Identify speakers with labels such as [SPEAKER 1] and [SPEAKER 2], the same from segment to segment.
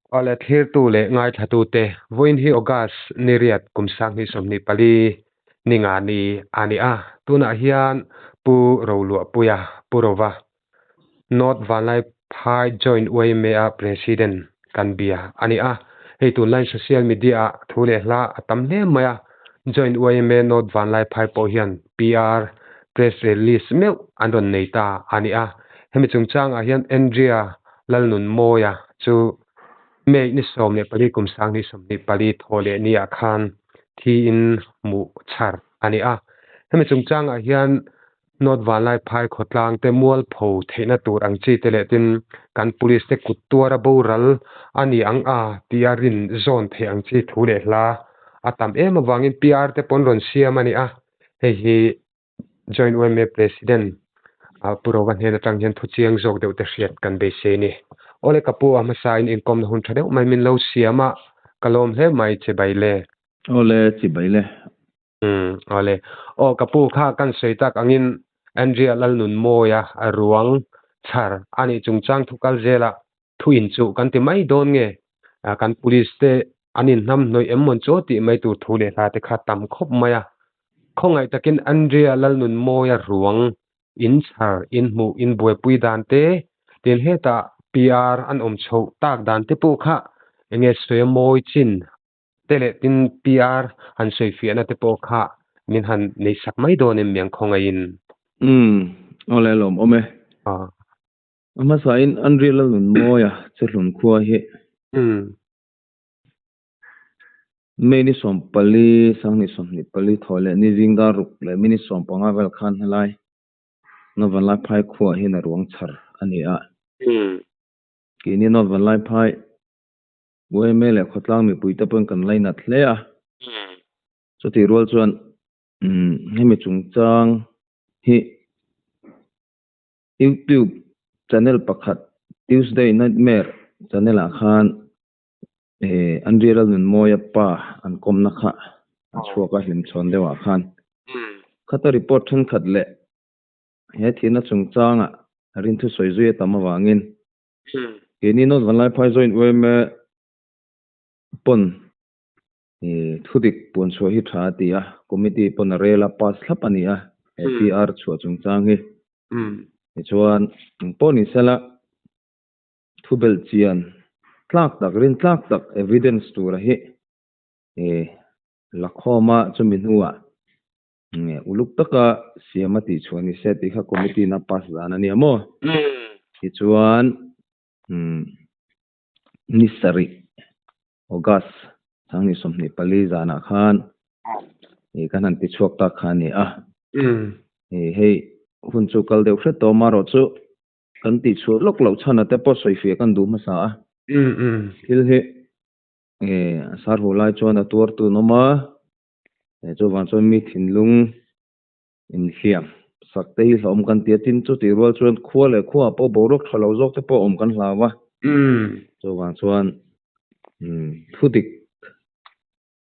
[SPEAKER 1] Awle thlirtu leh ngaithlatute, vawiin hi August ni riat kum 2024 ni nga ni a ni a, tunah hian Pu Roluahpuia, Pu Rova, North Vanlaiphai Joint YMA-a President kan bia a ni a, hei tunlai social media-ah thu leh hla a tam hle mai a, Joint YMA North Vanlaiphai pawh hian PR press release meuh an rawn nei ta a ni a, hemi chungchangah hian Andrea Lalnunmawia chu May ni 14 kum 2024 thaw leh ni ah khan thiin hmuh chhar a ni a. Hemi chungchangah hian North Vanlaiphai khawtlang te mualpho theihna tur ang chi te leh tin kan police te kut tuara boral a ni ang a tia rin zawn theih ang chi thu leh hla a tam em avangin PR te pawn rawn siam a ni a. Hei hi Joint YMA President Pu Rova hnen atang hian thu chiang zawk deuh te hriat kan beisei a ni. Awle ka pu a hmasa in inkawmna hun tha deuh mai min lo siam a, ka lawm hle mai che bai le.
[SPEAKER 2] Awle chi bai le.
[SPEAKER 1] Umm awle. Aw ka pu kha kan sawi tak angin Andrea Lalnunmawia ruang chhar a nih chungchang thu kal zela thu inchuh kan ti mai dawn nge? Kan police te an inhnam hnawih em mawn chu tih mai tur thu leh hla te kha tam khawp mai a. Khawngaih takin Andrea Lalnunmawia ruang inchhar, inhmuh, inbuaipui dan te, tin hetah PR an awm chhoh tak dan te pawh kha enge sawi a mawi chin te leh tin PR han sawi fiahna te pawh kha min han nei sak mai dawn em miang khawngaihin.
[SPEAKER 2] Umm, awle lawm awm e. A hmasain Andrea Lalnunmawia Chehlun khua hi May ni 14, 2024 thaw leh ni zing dar ruk leh minute 15 vel khan helai North Vanlaiphai khuaah hian a ruang chhar a ni a. Keini North Vanlaiphai YMA leh khawtlang mipuite pawhin kan lainat hle a. Chutih rual chuan hemi chungchang hi YouTube channel pakhat Tuesday Nightmare channel ah khan Andrea Lalnunmawia pa an kawmna kha a chhuak a hlimchhawn deuh ah khan khata report thenkhat leh he thihna chungchanga rinthu sawi zui a tam avangin keini North Vanlaiphai Joint yma pawn thudik puanchhuah hi tha a ti a, committee pawn a rel a pass thlap a ni a he PR chhuah chungchang hi. Tichuan engpawh ni sela thu belh chian tlak tak rin tlak tak evidence tura hi la khawm a chumi hnuah uluk taka siam a tihchhuah ni se tih kha committee in a pass dan a nia maw? Tichuan ni sarih August 2024 zanah khan kan han tichhuak tak kha a ni a. Hei hun chu kal deuh hret tawh amaherawh chu kan tihchhuah lawk loh chhan ate pawh sawifiah kan duh hmasa a. Thil hi a sar hu lai chuan a tuartu an awm a, chuvang chuan mi thinlung inhliam sak te hi hlauhawm kan ti a, tin chutih rual chuan khua leh khuaah pawh boruak tha lo zawk te pawh awm kan hlau a, chuvang chuan thu dik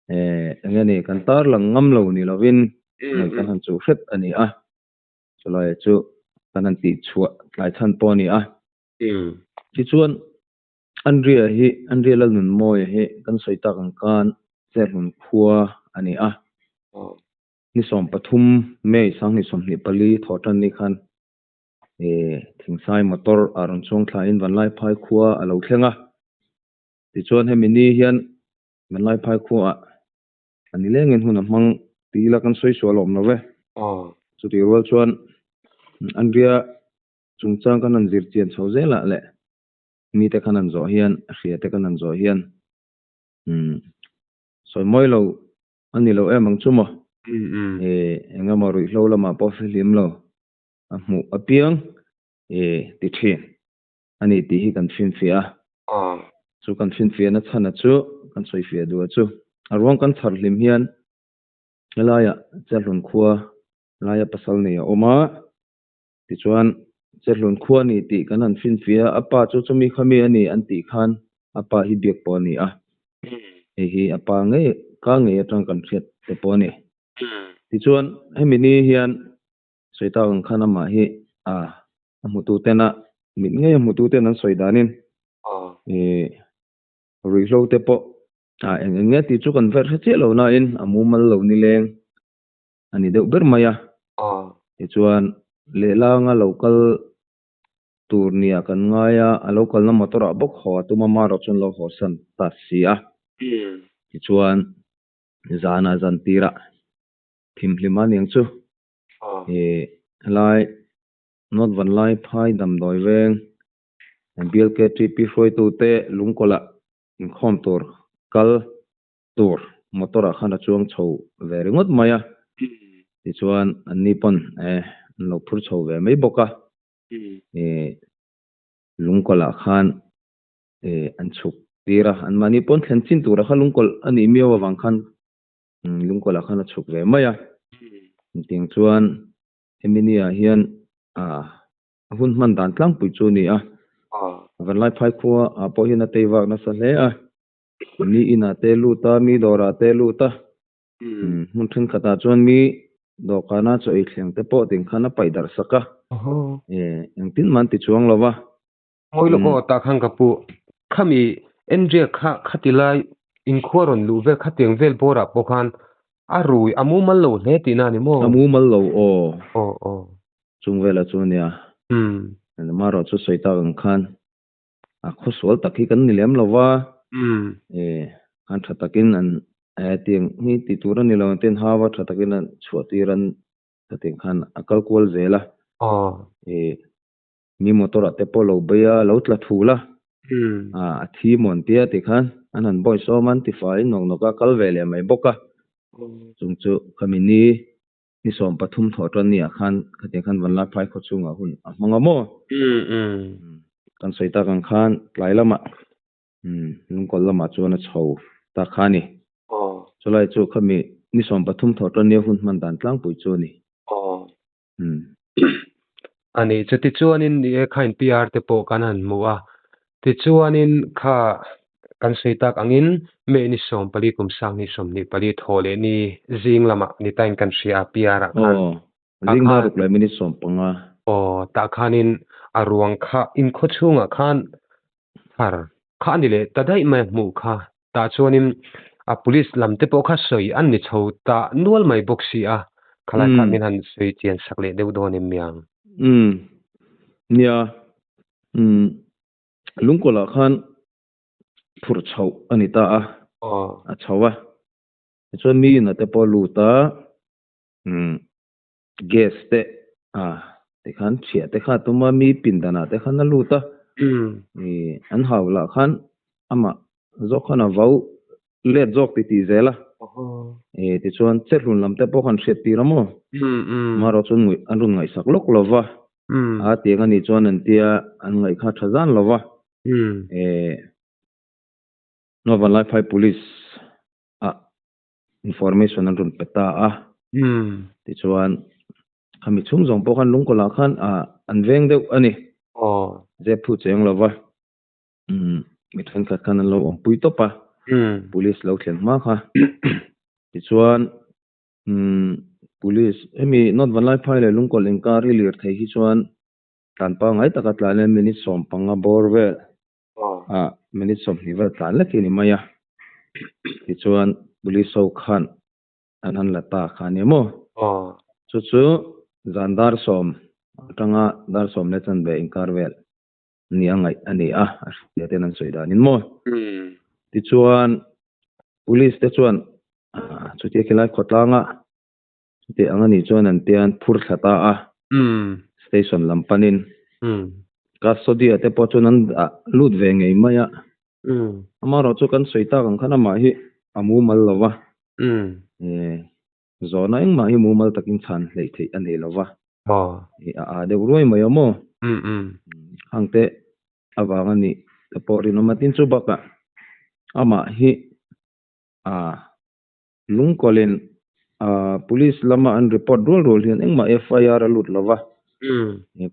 [SPEAKER 2] eng nge ni kan tarlang ngam lo ni lovin ngaih kan han chuh hret a ni a, chulai chu kan han tihchhuah tlai chhan pawh a ni a. Tichuan Andrea hi Andrea Lalnunmawia hi kan sawi tak ang khan Cherhlun khua a ni a. Ni 13 May 2024 thawh tan ni khan Thingsai motor a rawn chuang thlain Vanlaiphai khua a lo thleng a. Tichuan hemi ni hian Vanlaiphai khuaah a ni lengin hun a hmang ti ila kan sawi sual awm lo ve. Chutih rual chuan Andria chungchang kan han zir chian chho zelah leh mite khan han zawh hian hria te kan han zawh hian sawi mawi lo A ni lo em ang chu maw? Eng emaw ruihhlo lamah pawh fihlim lo a hmuh apiang ti thin a ni tih hi kan finfiah a. Chu kan finfiahna chhana chu kan sawifiah duh a chu. A ruang kan chhar hlim hian helaiah Cherhlun khua laia pasal nei a awm a, tichuan Cherhlun khua a ni tih kan han finfiah a, a pa chu chumi kha mi a ni an tih khan a pa hi biak pawh a ni a. Hei hi a pa ngei ka ngei atang kan hriat te pawh a ni. Tichuan hemi ni hian sawi tak ang khan amah hi a a hmutu tena mit ngei a hmutu ten an sawi danin ih Ruihhlo te pawh ah eng eng nge tih chu kan verh hre chiah lo nain a mumal lo nileng a ni deuh ber mai a. Tichuan lehlanga lo kal tur nia kan ngai a, a lo kalna motor ah bawk haw a tum a, marawh chuan lo haw san ta si a. Tichuan zana zan tirah thimhlim a niang chu ih helai North Vanlaiphai damdawi veng BLKTP hruaitute lungkawlah inkhawm tur kal tur motor ah khan a chuang chho ve ringawt mai a, tichuan anni pawn eh an lo phur chho ve mai bawk a, ih lungkawlah khan ih an chhuk tir a, anmahni pawn thlen chin tura kha lungkawlh a nih miau avang khan lungkawlah khan a chhuk ve mai a, engtiang chuan hemi ni ah hian ah a hun hman dan tlangpui chu a ni a, Vanlaiphai khua ah pawh hian a tei vak nasa hle a. Mi inah te lut a, mi dawrah te lut a, hmun thenkhatah chuan mi dawhkana chaw ei thleng te pawh ting khan a paih darh sak a, engtin mah an ti chuang lo va.
[SPEAKER 1] Ngawi lawk aw tah khan ka pu, khami Andrea kha khati lai inkhua rawn luh vel khatiang vel bawrah pawh khan a rui a mumal lo hle tihna a ni maw?
[SPEAKER 2] A mumal lo aw.
[SPEAKER 1] Aw aw.
[SPEAKER 2] Chung velah chu a nia. Amaherawh chu sawi tak ang khan A khawsual tak hi kan ni lem lo va, an tha takin an tiang hi ti tur a ni lo ten hava tha takin an chhuah tir an khatiang khan a kal kual zel a. Mi motor ah te pawh lo bei a, lo tla thul a, a thi mawn tia ti khan an han bawi sawm a, an ti fai nawk nawk a, kal ve leh mai bawk a. Chung chu khami ni Ni 13 thawh tan ni ah khan khatiang khan Vanlaiphai khaw chhungah hun a hmang a maw? Kan sawi tak ang khan tlai lamah lungkawl lamah chuan a chho ta kha a ni. Chulai chu khami ni 13 thawh tan nia hun hman dan tlangpui chu a ni.
[SPEAKER 1] A ni, chutichuanin ni e khain PR te pawh kan han hmu a, tichuanin kha kan sawi tak angin May ni 14 kum 2024 thaw leh ni zing lamah ni tain kan hria a PR ah khan.
[SPEAKER 2] Aw, zing dar ruk leh minute 15.
[SPEAKER 1] Aw, tah khanin a ruang kha inkhaw chhungah khan thar kha a ni leh ta daih mai a hmuh kha. Tah chuanin a police lam te pawh kha sawi an ni chho ta nual mai bawk si a, khalai kha min han sawi chian sak leh deuh dawn em miang?
[SPEAKER 2] Umm, nia, umm, lungkawlah khan phurh chhoh a ni ta a, a chho a, tichuan mi inah te pawh a lut a, umm, gas te ah tikhan chhiah te kha a tum a, mi pindanah te khan a lut a, ih an hau lah khan amah zawk khan a vau let zawk ti tih zel a, ih tichuan chehlun lam te pawh khan hriat tir a maw, amaherawh chuan an rawn ngaihsak lawk lo va, a tiang a nih chuan an tia an ngaih kha tha zan lo va, ih Vanlaiphai Police ah information an rawn pe ta a. Tichuan khami chhung zawng pawh khan lungkawlah khan an veng deuh a ni. Zep thu cheng lo va. Mi thenkhat khan an lo awmpui tawp a. Police lo thlen hma kha. Tichuan police hemi North Vanlaiphai leh Lungkawlh inkar hi lirthei hi chuan tlan pangngai taka tlan in minute 15 bawr vel ah minute 20 vel tlan lek hi a ni mai a, tichuan police ho khan an han la ta kha a ni maw? Chu chu zan dar 10 atanga dar 10 leh chanve inkar vel ni a ngaih a ni a, a hria ten an sawi danin maw? Tichuan police te chuan chutia khilai khawtlanga Chutih ang anih chuan an tian phur thla ta a, station lam panin custody ah te pawh chuan an dah lut ve ngei mai a. Amaherawh chu kan sawi tak ang khan amah hi a mumal lo va, zawhna engmah hi mumal takin chhan hleih theih a nei lo va, a aa deuh ruai mai a maw? Hangte avang a nih te pawh rinawm a tin chu bakah amah hi a Lungkawlin police lama an report rual rual hian engmah FIR a lut lova,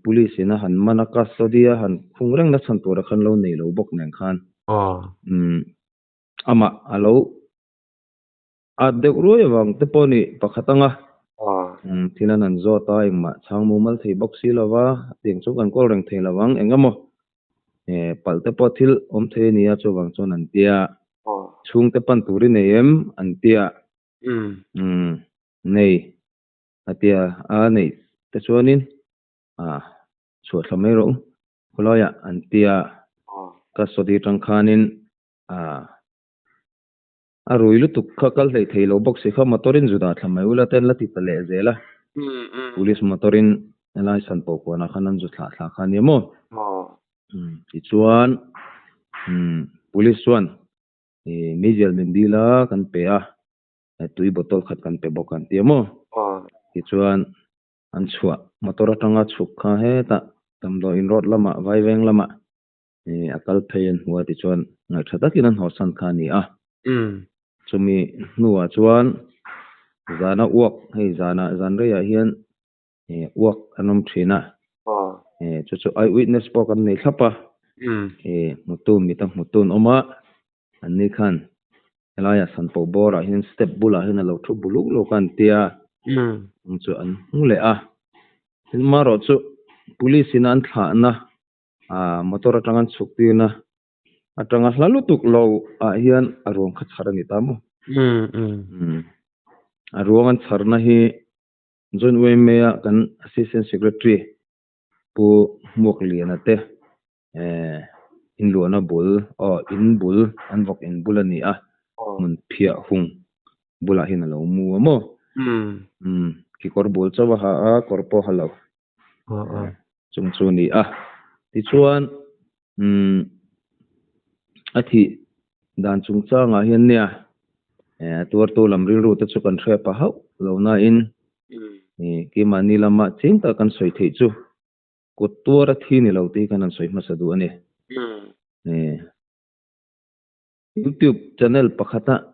[SPEAKER 2] police in a han man a, custody a han khung reng na chhan tura khan lo nei lo bawk nen khan amah a lo at deuh ruai avang te pawh ni pakhat anga thil an han zawt a, engmah chhang mumal thei bawk si lova, tiang chu kan kawl reng thei lovang eng emaw. Palh te pawh thil awm thei a nia chuvang chuan an tia. Chhungte pan tur i nei em? An tia. Umm nei a tia a neih te chuanin chhuah thla mai rawh u khawlaiah an tia. Custody atang khanin A rui lutuk kha kal hleih thei lo bawk si kha motor in zu dah thla mai ula te an la ti ta leh zel a. Police motor in helai san pawh kuanah khan an zu thlah thlah kha ania maw? Tichuan police chuan meizial min dil a kan pe a, tui bottle khat kan pe bawk an ti a maw? Tichuan an chhuah motor atanga chhuk kha hetah damdawiin road lamah Vaiveng lamah a kal phei an hmu a tichuan ngaihṭha takin an hawsan kha a ni a. Chumi hnuah chuan zana uak hei zana zan reiah hian uak an awm ṭhin a. Chu chu eye witness pawh kan nei thlap a. Hmutu mita hmutu an awm a. Anni khan helaiah sanpawh bawrah hian step bulah hian a lo thu buluk lawk a an tia. Chung chu an hmu leh a. Tin marawh chu police in an thlahna Aaa motor atanga an chhuk tirna atanga hla lutuk lo ah hian a ruang kha chhar a ni ta maw? Umm a ruang an chharna hi Joint YMA a kan Assistant Secretary Pu Hmuakliana te eh inluahna bul aw in bul an vawk in bul a ni a hmun phiah hung bulah hian a lo mu a maw? Umm kekawr bul chauh a ha a kawr pawh ha lo. Chung chu a ni a. Tichuan, umm, a thih dan chungchangah hian nia, a tuartu lam rilru te chu kan hre pah hauh lo nain, keimahni lama ching tak kan sawi theih chu kut tuar a thi ni lo tih hi kan han sawi hmasa duh a ni. YouTube channel pakhata,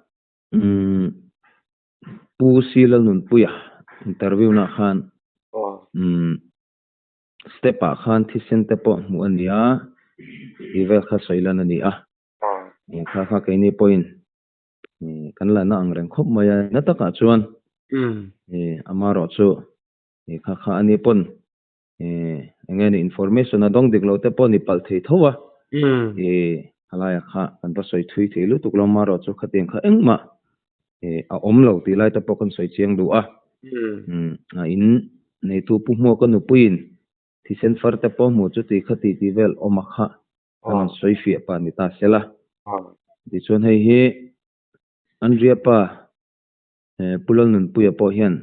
[SPEAKER 2] umm, Pu Si Lalnunpuia interview na khan umm step ah khan thisen te pawh hmuh a ni a, tih vel kha sawi lan a ni a. Kha kha keini pawhin kan la na ang reng khawp mai a, na takah chuan amaherawh chu kha kha ani pawn eng nge ni information a dawng dik lo te pawh ni palh thei tho a, khalaiah kha kan va sawi thui thei lutuk lo amaherawh chu khatiang kha engmah a awm lo tih lai te pawh kan sawi chiang duh a, a in neitu Pu Hmuaka nupuiin thisen far te pawh hmuh chu tih kha tih tih vel awm a kha kan rawn sawi fiah pah ni ta sela. Tichuan hei hi Andria pa Pu Lalnunpuia pawh hian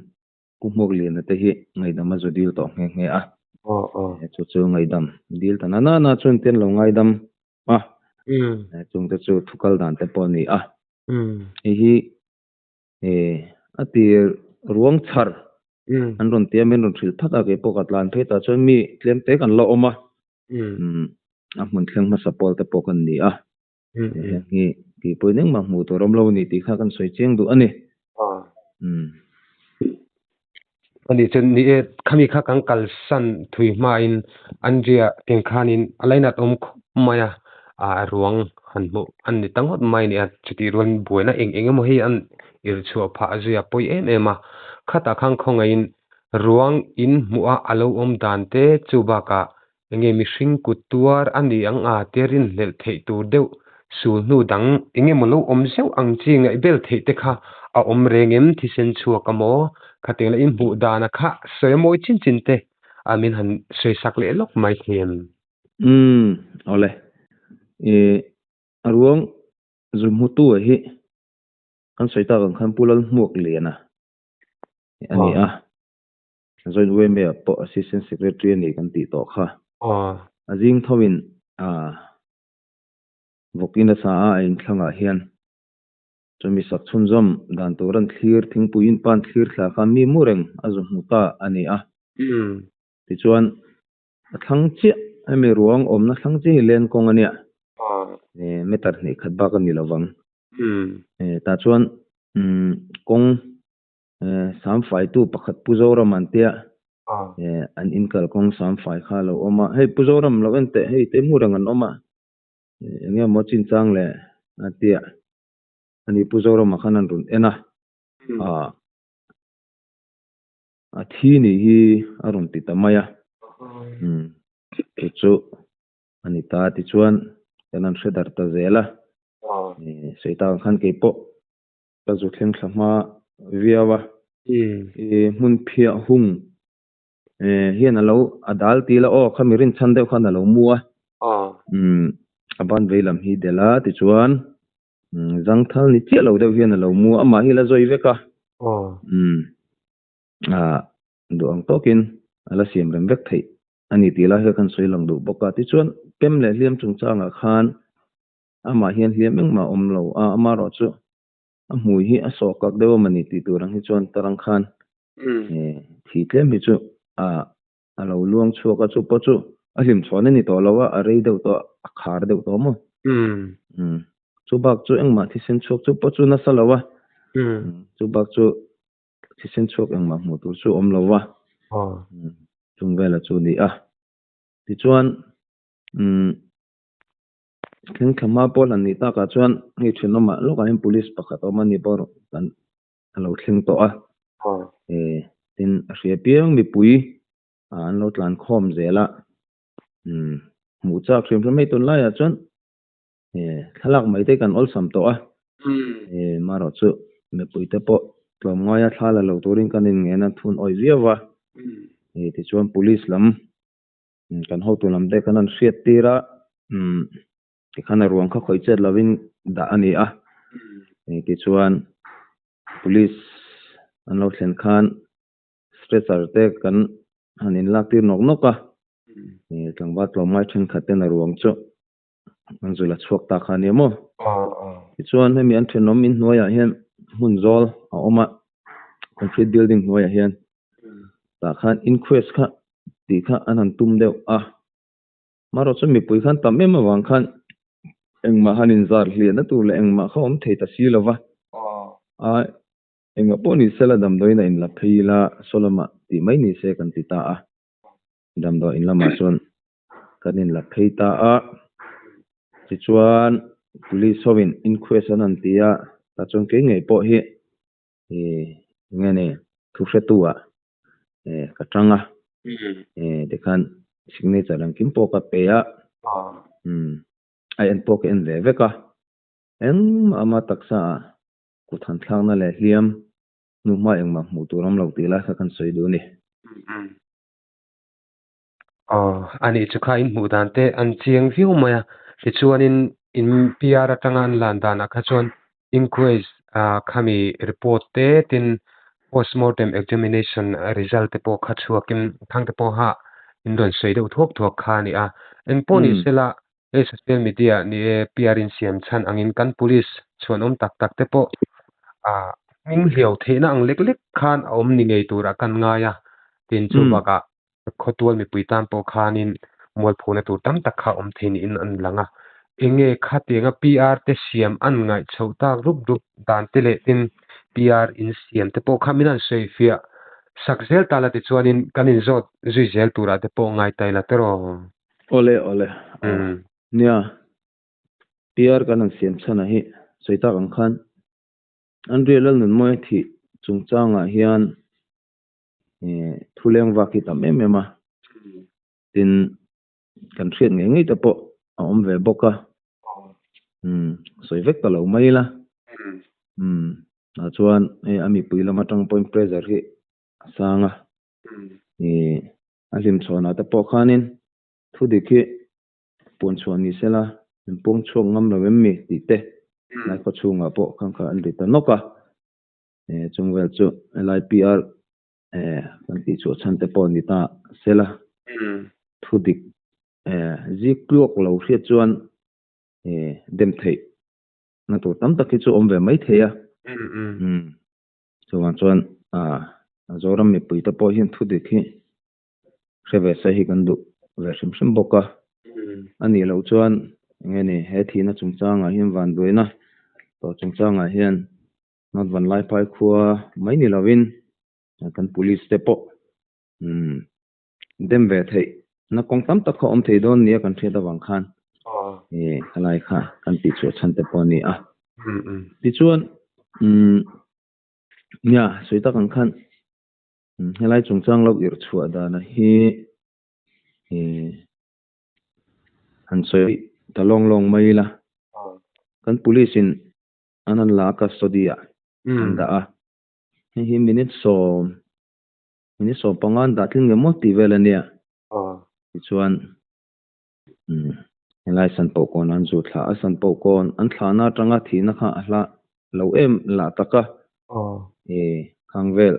[SPEAKER 2] Pu Hmuakliana te hi ngaihdam a zu dil tawh nghe nghe a. Chu chu ngaihdam dil ta na na na chuan tian lo ngaidam a. Chung te chu thu kal dan te pawh a ni a. Hei hi a tir ruang chhar an rawn tia min rawn hrilh phat a kei pawh ka tlan phei tah chuan mi tlem te kan la awm a. A hmun thleng hmasa pawl te pawh kan ni a. Heng hi tih pawhin engmah hmuh tur awm lo a ni tih kha kan sawi chiang duh a ni.
[SPEAKER 1] Ani chuan ni e, khami kha kan kalsan thui hmain Andrea tiang khanin a lainat awm khawp mai a, a ruang han hmuh an ni ta ngawt mai a ni a, chutih rualin buaina eng eng emaw hi an irhchhuah phah zui a pawi em em a, khatah khan khawngaihin ruang in hmuh a a lo awm dan te chu bakah Enge mihring kut tuar a ni ang a tia rinhlelh theih tur deuh sul hnu dang enge maw lo awm zeuh ang chi ngaihbel theih te kha a awm reng em thisen chhuak a maw? Khatiang la inhmuh dana kha sawi a mawi chin chin te a min han sawi sak leh lawk mai thei em?
[SPEAKER 2] Umm awle i a ruang zu hmutu a hi kan sawi tak ang khan Pu Lalhmuak Liana a ni a. Joint YMA ah pawh Assistant Secretary a ni kan tih tawh kha. A zing tho in vawk in a sa a, a inthlangah hian chumi sak chhunzawm dan tur an thlir thingpui in pan thlir thla kha mi mu reng a zu hmu ta a ni a. Tichuan a thlang chiah hemi ruang awmna thlang chiah hi len kawng a nia. Meter hnih khat bak a ni lovang. Tah chuan kawng Samfaitu pakhat Pu Zoram an tia an inkal kawng Samfai kha a lo awm a, hei Pu Zoram lo en teh hei te hmu reng an awm a, eng nge maw chinchang le a tia ani Pu Zorama khan an rawn en a, a thi nih hi a rawn ti ta mai a, chu chu. A ni ta tichuan kan han hre darh ta zel a. Sawi tak ang khan keipawh ka zu thleng thla hma viau a. I hmun phiah hung hian a lo a dal til a aw khami rinchhan deuh khan a lo mu a. A ban vei lam hi delh a tichuan zangthal ni chiah lo deuh hian a lo mu a amah hi la zawi vek a. Duh ang tawkin a la siam rem vek theih a ni tih lai kha kan sawi lang duh bawk a. Tichuan pem leh hliam chungchangah khan amah hian hliam engmah a awm lo a, amaherawh chu a hmui hi a sawh kak deuh a mawni tih tur ang hi chuan tarang khan thi tlem hi chu a lo luang chhuak a, chu pawh chu a hlim chhuahna ni tawh lo a, a rei deuh tawh a, a khar deuh tawh maw? Chu bak chu engmah thisen chhuak chu pawh chu nasa lo a, chu bak chu thisen chhuak engmah hmuh tur chu awm lo va, chung vela chu a ni a. Tichuan thleng thla hma pawl han nih takah chuan hei thenawmah lawkah hian police pakhat a awm a ni pawh kan a lo thleng tawh a. Tin a hria piang mipui an lo tlan khawm zel a, hmuh chak hrim hrim hei tunlaiah chuan Thlalak mai te kan awlsam tawh a, marawh chu mipui te pawh tlawmngaia thla la lo turin kan inngen a thun awih viau va, tichuan police lam kan hotu lam te kan han hriat tir a, tikhan a ruang kha khawih chet lovin dah a ni a, tichuan police an lo thlen khan stretcher te kan han inlak tir nawk nawk a, tlangval tlawmngai thenkhat ten a ruang chu An zul a chhuak ta kha a nia maw? Tichuan hemi an thenawm in hnuaiah hian hmun zawl a awm a, concrete building hnuaiah hian tah khan inquest kha tih kha an han tum deuh a. Marawh chu mipui khan tam em avang khan engmah han inzar hliahna tur leh engmah kha awm thei ta si lo va. A engah pawh ni sela damdawiin a inla phei ila saw lamah tih mai ni se kan ti ta a. Damdawiin lamah chuan kan inla phei ta a, tichuan police ho in inquest an han ti a, tah chuan kei ngei pawh hi ih enge ni thu hretu ah eh ka tang a, eh tikhan signature engkim pawh ka pe a, umm a en pawh ka en ve vek a, engmah ama taksa ah kut han thlakna leh hliam hnuhma engmah hmuh tur awm lo tih lai kha kan sawi duh a ni.
[SPEAKER 1] Aw, a nih chu kha in hmuh dan te an chiang viau mai a, tichuanin in PR atanga an lan danah kha chuan inquest ah khami report te tin postmortem examination result te pawh kha chhuakin thang te pawha in rawn sawi deuh thuak thuak kha a ni a. Engpawh ni sela hei social media ni e PR in siam chhan angin kan police chhuanawm tak tak te pawh ah hming hliau theihna ang lek lek khan a awm ni ngei turah kan ngai a, tin chu bakah Khawtual mipui tan pawh khanin mualphona tur tam tak kha awm thei niin an lang a. Enge khatianga PR te siam an ngaih chhoh tak rup rup dan te leh tin PR in siam te pawh kha min han sawifiah sak zel ta la tichuanin kan inzawt zui zel turah te pawh ngai ta ila tiraw?
[SPEAKER 2] Awle awle nia PR kan han siam chhan ah hi sawi tak ang khan Andrea Lalnunmawia thih chungchangah hian thu leng vak hi tam em em a tin kan hriat ngei ngei te pawh a awm ve bawk a umm sawi vek ta lo mai ila umm tah chuan hei a mipui lam atang pawhin pressure hi a sang a ih a hlim chhawnah te pawh khanin thu dik hi puan chhuah ni sela min pawng chhuak ngam lo em mi tih te lai khaw chhungah pawh khan kha an ri ta nawk a. Chung vel chu LIPR kan tih chhuah chhan te pawh ni ta sela thu dik zik tluak lo hriat chuan dem theih na tur tam tak hi chu awm ve mai thei a. Chuvang chuan Zoram mipui te pawh hian thu dik hi hre ve se hi kan duh ve hrim hrim bawk a. A nih loh chuan enge ni he thihna chungchangah hian vanduaina tawh chungchangah hian North Vanlaiphai khua mai ni lovin kan police te pawh dem ve theih na kawng tam tak kha awm thei dawn nia kan hriat avang khan helai kha kan tih chhuah chhan te pawh a ni a. Tichuan nia sawi tak ang khan helai chungchang lo irh chhuah dana hi. Han sawi ta lawng lawng mai ila. Kan police in an han la a custody ah an dah a. Hei hi minute sawm minute 15 an dah tling nge maw tih vel a nia. Tichuan helai Sanpawhkawn an zu thla a, Sanpawhkawn an thlahna atanga thihna kha a hla lo em lah tak a. Khang vel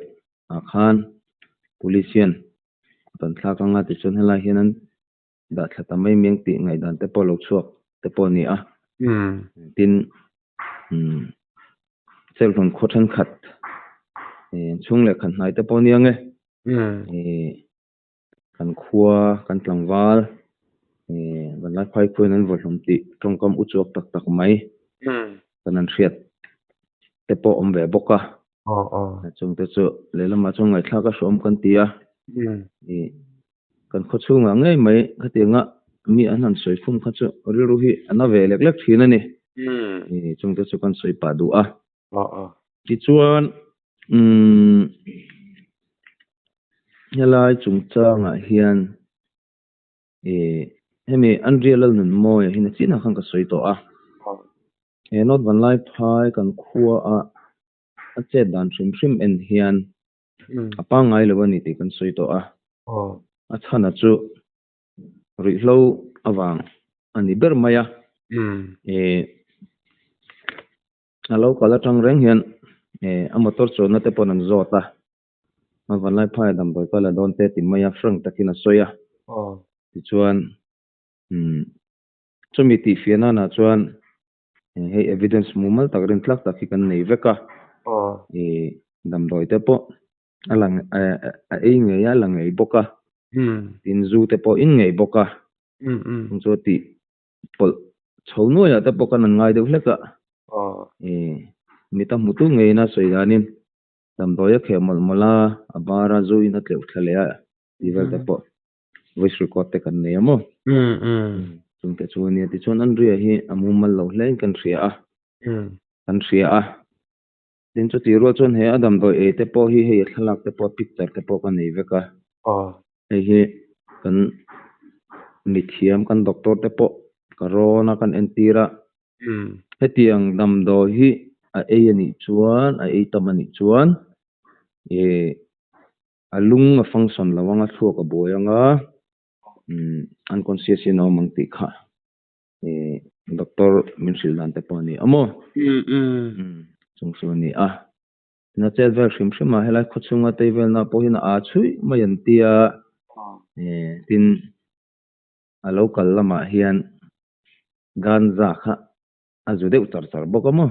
[SPEAKER 2] ah khan police hian kan thlak anga tichuan helai hian an dah thla ta mai miang tih ngaihdan te pawh lo chhuak te pawh a ni a. Tin, Cellphone khaw thenkhat chhung leh khat hnai te pawh a nia nge. Kan khua, kan tlangval, vanlai phai khuain an vaw hlawm tih tawngkam u chuak tak tak mai kan an hriat te pawh awm ve bawk a. Chungte chu lehlamah chuan ngaihthlak a hreawm kan ti a. Kan khaw chhungah ngei mai khatianga mi an han sawi khum kha chu rilru hi a na ve lek lek thin a ni. Chungte chu kan sawi pah duh a. Tichuan umm helai chungchangah hian ih hemi Andria Lalnunmawia hi nachinah khan ka sawi tawh a. He North Vanlaiphai kan khuaah a chet dan hrim hrim en hian a pangngai lo a ni tih kan sawi tawh a. A chhana chu ruihhlo avang a ni ber mai a. Ih a lo kal atang reng hian ih a motor chuanna te pawn an zawt a. A vanlai phai damdawi kal a dawn te ti mai a, frank takin a sawi a. Tichuan umm chumi tihfiah nanah chuan Hei evidence mumal tak rintlak tak hi kan nei vek a, ih damdawi te pawh a lang a ei ngei a, a la ngei bawk a, tin zu te pawh in ngei bawk a, chung chu a tih pawlh chho nuaiah te pawh kan han ngai deuh hlek a, ih mita hmutu ngeiin a sawi danin damdawi a kheh mawlh mawlh a, a bar a zu in a tleuh thla leh a tih vel te pawh. voice record te kan nei a maw chung te chu ania tichuan an ria hi a mumal lo hle in kan hria a kan hria a tin chu tih rual chuan he a damdawi ei te pawh hi hei a thlalak te pawh picture te pawh ka nei vek a hei hi kan mithiam kan doctor te pawh ka rawn a kan entir a hetiang damdawi hi a ei a nih chuan a ei tam a nih chuan ih A lung a function lo ang a, thluak a buai ang a, umm unconscious in a awm ang tih kha ih doctor min hrilh dan te pawh a ni a maw? Umm chung chu a ni a. Tina chet vel hrim hrim a, helai khaw chhunga tei velna pawh hian a aa chhuih mai an ti a, ih tin a lo kal lamah hian ganza kha a zu deuh char char bawk a maw?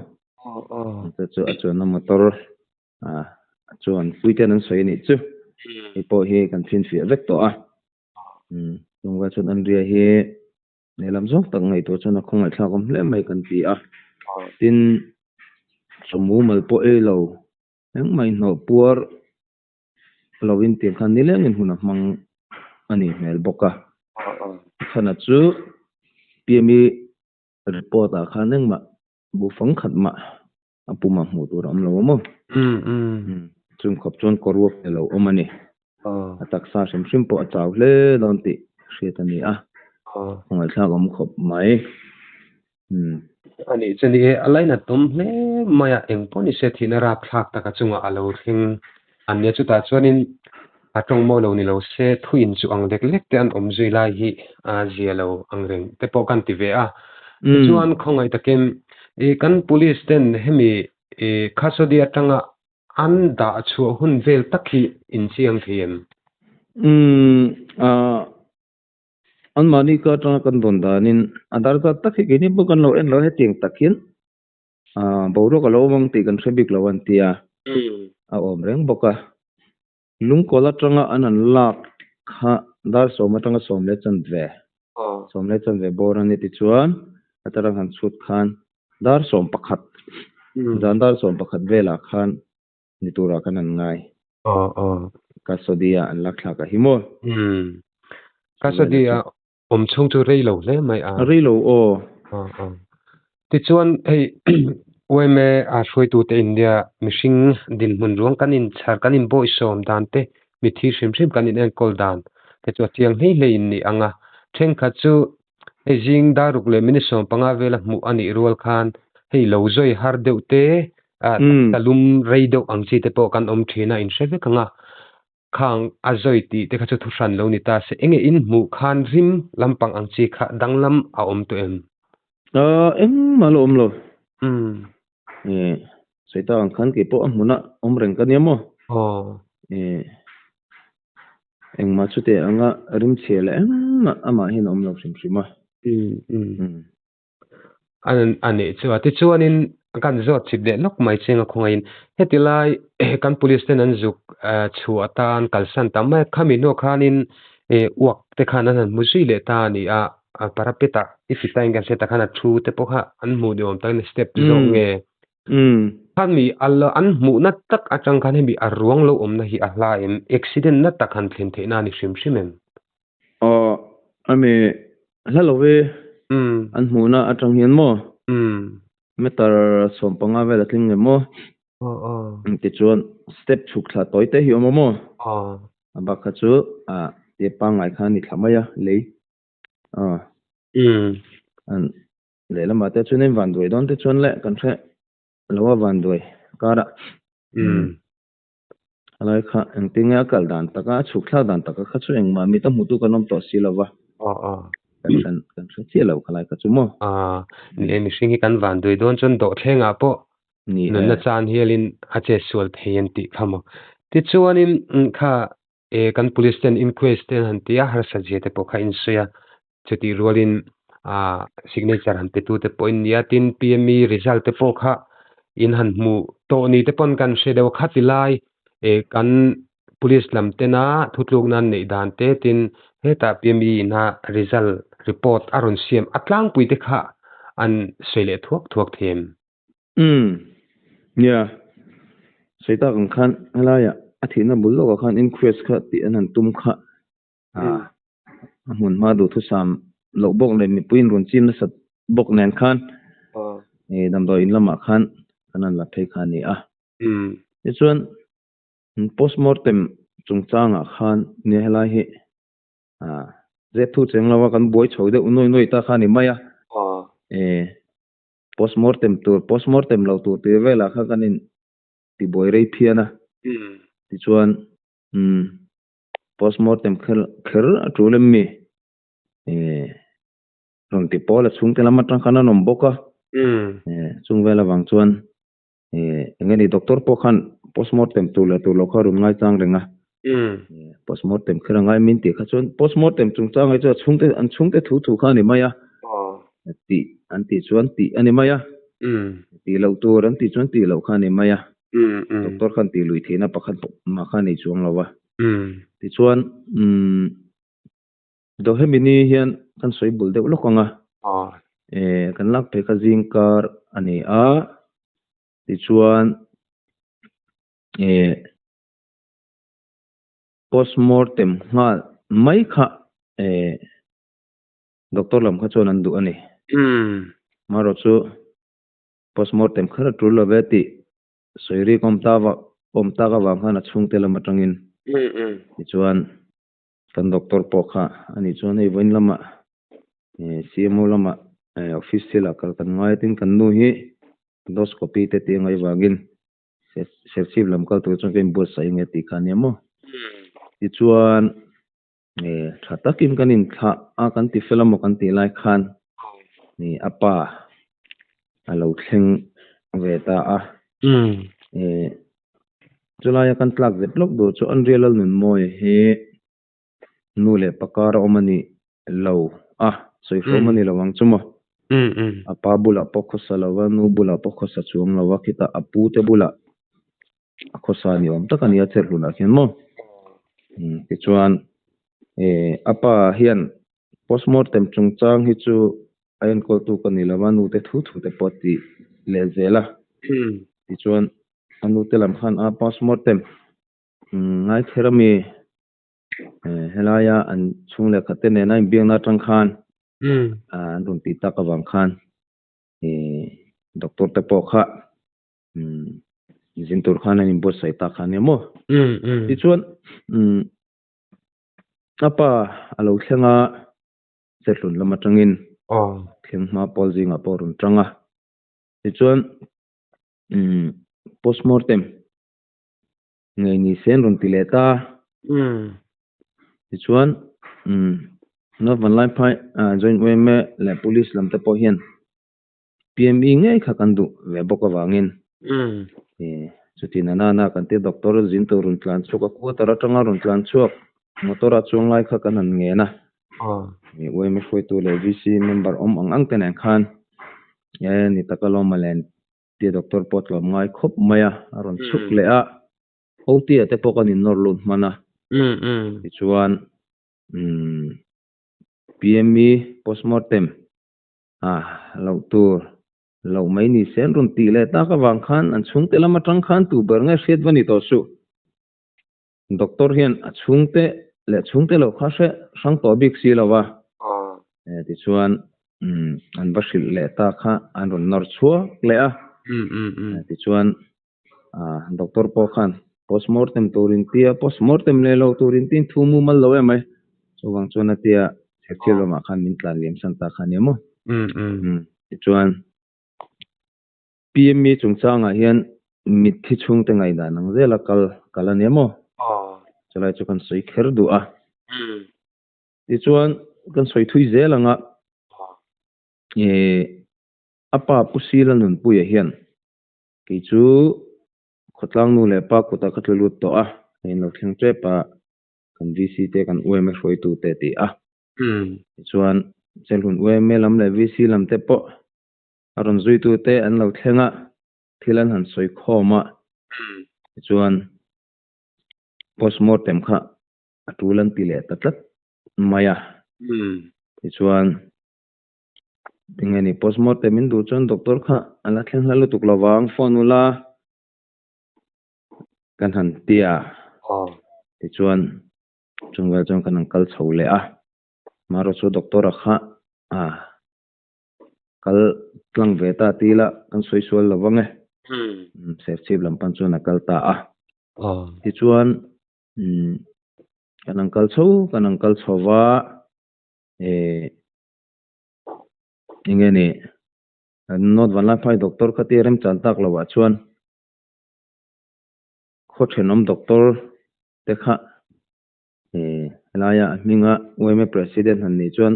[SPEAKER 2] Chu chu a chuanna motor a chuan puiten an sawi a nih chu. Hei pawh hi kan finfiah vek tawh a. Chungah chuan Andria hi lehlam zawng tak ngaihtuah chuan a khawngaihthlak awm hle mai kan ti a. Tin, chawhmu mal pawh ei lo engmah inhnawh puar lovin tiang khan nilengin hun a hmang a nih hmel bawk a. Chhana chu PME report ah khan engmah bufang khat mah a pumah hmuh tur a awm lo a maw? Chung khawp chuan kaw ruak te lo awm a ni. A taksa hrim hrim pawh a chau hle dawn tih hriat a ni a, khawngaihthlak awm khawp mai.
[SPEAKER 1] A nih chu ni e, a lainat awm hle mai a, eng pawh ni se thihna rapthlak taka chungah a lo thleng a nia. Chutah chuanin a tawng mawi lo ni lo se thu in chu ang lek lek te an awm zui lai hi a zia lo ang reng te pawh kan ti ve a. Tichuan khawngaih takin i kan police ten hemi i custody atanga an dah chhuah hun vel tak hi in chiang thei em?
[SPEAKER 2] Umm anmahni ka atanga kan dawn danin a dar zat tak hi keini pawh kan lo en lo hetiang tak hian boruak a lo awm ang tih kan hre bik lo an ti a, a awm reng bawk a. Lungkawl atanga an han lak kha dar sawm atanga sawm leh chanve, sawm leh chanve bawr a ni tichuan a tarang han chhut khan dar 11, zan dar 11 velah khan ni turah khan an ngai. Custody-a an lak thlak a hi maw?
[SPEAKER 1] Custody-a Awm chhung chu rei lo hle mai a.
[SPEAKER 2] Rei lo aw.
[SPEAKER 1] Tichuan hei yma a hruaitute India mihring dinhmun ruang kan inchhar kan inbawihsawm dan te mithi hrim hrim kan inenkawl dan te chu a chiang hlei hlei in ni ang a. Thenkhat chu Hei zing dar ruk leh minute 15 vela hmuh a nih rual khan hei lo zawi har deuh te, taksa lum rei deuh ang chi te pawh kan awm thin a, in hre vek ang a. Khang a zawi tih te kha chu thu hran lo ni ta se, enge in hmuh khan rim lampang ang chi kha danglam a awm tawh em?
[SPEAKER 2] Engmah la awm lo. Sawi tak ang khan keipawh a hmunah awm reng ka nia maw? Engmah chute anga rimchhia leh engmah amah hian a awm lo hrim hrim a.
[SPEAKER 1] A nih chu a. Tichuanin kan zawt chip leh lawk mai cheng a khawngaihin heti lai kan police ten an zuk chhuah atan kalsan ta mai a, khami hnuah khanin uak te khan an han hmu zui leh ta a ni a, parapet ah i ti tain kan hriat ah khan a thu te pawh kha an hmuh ni awm takin step zawk nge. Khami an hmuhna tak atang khan hemi a ruang lo awmna hi a hla em? Accident na tak han thlen theihna a ni hrim hrim em?
[SPEAKER 2] Aw, ami hla lo ve an hmuhna atang hian maw? Meter 15 vel a tling nge maw? Tichuan step chhuk thla tawi te hi a awm a maw? A bak kha chu a tia pangngai kha a ni thla mai a, lei. An lehlamah te chuan in vanduai dawn te chuan leh kan hre lo a vanduai karah. A lai kha engtin nge a kal dan taka a chhuk thlak dan taka kha chu engmah mit a hmutu kan awm tawh si lo va. Kan hran kan hre chiah lo kha lai kha chu maw.
[SPEAKER 1] Ni e mihring hi kan van duai dawn chuan dawhthlengah pawh nunna chan hialin a chet sual thei an tih kha maw. Tichuanin kha kan police ten inquest te an han ti a harsat zia te pawh kha in sawi a chutih rualin signature han pe tu te pawh in nia tin PME result te pawh kha in han hmuh tawh ni te pawn kan hre deuh kha ti lai kan police lam tena thutluk nan neih dan te tin hetah PME ina result report a rawn siam a tlangpui te kha an sawi leh thuak thuak thei em?
[SPEAKER 2] Umm nia, sawi tak ang khan helaiah a thihna bul lawkah khan inquest kha tih an han tum kha a hmun hma duhthusam loh bawk leh mipui in rawn chim nasat bawk nen khan damdawi in lamah khan kan han la phei kha a ni a. Tichuan postmortem chungchangah khan nia helai hi zep thu cheng lova kan buai chho deuh nuai nuai ta kha a ni mai a. Postmortem tur postmortem lo tur tih velah kha kan in tibuai rei phian a. Tichuan umm postmortem kher kher a tul em mi? Eh rawn ti pawl a chhungte lam atang khan an awm bawk a. Eh chung vel avang chuan eh eng nge ni doctor pawh khan postmortem tur leh tur lo kha a rawn ngaichang reng a. Eh postmortem kher a ngai min tih kha chuan postmortem chungchang hi chu a chhungte an chhungte thu thu kha a ni mai a. Tih an tih chuan tih a ni mai a. Tih loh tur an tih chuan tih loh kha a ni mai a. Doctor khan tih lui theihna pakhat mah kha a nei chuang lo va. Tichuan umm Dohemi ni hian kan sawi bul deuh lawk ang a. Eh kan lak phei kha zing kar a ni a. Tichuan eh postmortem nghal mai kha eh doctor lam kha chuan an duh a ni. Marawh chu postmortem kher a tul lo ve tih sawi rik awm ta vak awm tak avang khan a chhungte lam atangin tichuan kan doctor pawh kha ani chuan hei vawiin lamah CMO lamah office thilah kal kan ngai a tin kan nu hi endoscopy te tih a ngaih vangin serchhip lam kal tur chuan ka inbuatsaih ange tih kha ania maw. Tichuan tha takin kan inthlah a kan ti fel amaw kan tih lai khan a pa a lo thleng ve ta a. Chulaia kan tlak zep lawk duh chu Andria Lalnunmawia hi nu leh pa kar a awm a ni lo a, sawi hrawm a ni lo ang chu maw. A pa bulah pawh khawsa lo va, nu bulah pawh khawsa chuang lo va, khitah a pu te bulah a khawsa ni awm tak a ni a cherhlunah khian maw. Tichuan a pa hian postmortem chungchang hi chu a enkawltu ka ni lo va, nute thu thu te pawh a ti leh zel a. Tichuan a nute lam khan a postmortem ngai kher ami helaia an chhung leh khat te nena inbiakna atang khan an rawn tih tak avang khan doctor te pawh kha zin tur khan an inbuatsaih tak kha ania maw. Tichuan a pa a lo thleng a, Cherhlun lam atangin. Thleng hma pawl zingah pawh a rawn tang a. Tichuan umm postmortem ngei ni se an rawn ti leh ta. Tichuan umm North Vanlaiphai Joint yma leh Police lam te pawh hian PME ngei kha kan duh ve bawk avangin chuti na nana kan tia doctor zin tur rawn tlan chhuak a quarter atanga rawn tlan chhuak motor a chuang lai kha kan han ngen a yma hruaitu leh VC member awm ang ang te nen khan e ni taka lawma len tia doctor pawh tlawm ngai khawp mai a a rawn chhuk leh a OT ah te pawh kan innawr lut hman a tichuan PME postmortem A, loh tur, loh mai ni se an rawn tih leh tak avang khan an chhungte lam atang khan tu ber nge hriat va ni tawh suh. Doctor hian a chhungte leh chhungte loh kha hre hrang tawh bik si lo va. Tichuan an va hrilh leh ta kha an rawn nawr chhuak leh a. Tichuan doctor pawh khan postmortem turin tia postmortem leh lo turin tiin thu mumal lo em mai chuvang chuan a tia thirthil lamah khan min tlan liam san ta kha nia maw tichuan PME chungchangah hian mitthi chhungte ngaihdan ang zela kal kal a nia maw chulai chu kan sawi kher duh a tichuan kan sawi thui zel anga a pa Pu Sila Nunpuia hian Kei chu khawtlang nu leh pa kutah ka tlu lut tawh a, hei an lo thleng tep a, kan VC te kan UMA hruaitu te a ti a. Tichuan Chelhun UMA lam leh VC lam te pawh a rawn zuitu te an lo thleng a, thil an han sawi khawm a, tichuan postmortem kha a tul an ti leh ta tlat mai a. Tichuan Enge ni postmortem in duh chuan doctor kha a la thleng hla lutuk lovang phone ula kan han ti a tichuan chung vel chuan kan han kal chho leh a marawh chu doctor a kha a kal tlang ve ta ti ila kan sawi sual lo vang e serchhip lam pan chuan a kal ta a tichuan kan han kal chho kan han kal chho va eh enge ni North Vanlaiphai doctor kha tia remchan tak loh ah chuan khaw thenawm doctor te kha eh helaia a hminga yma president han nih chuan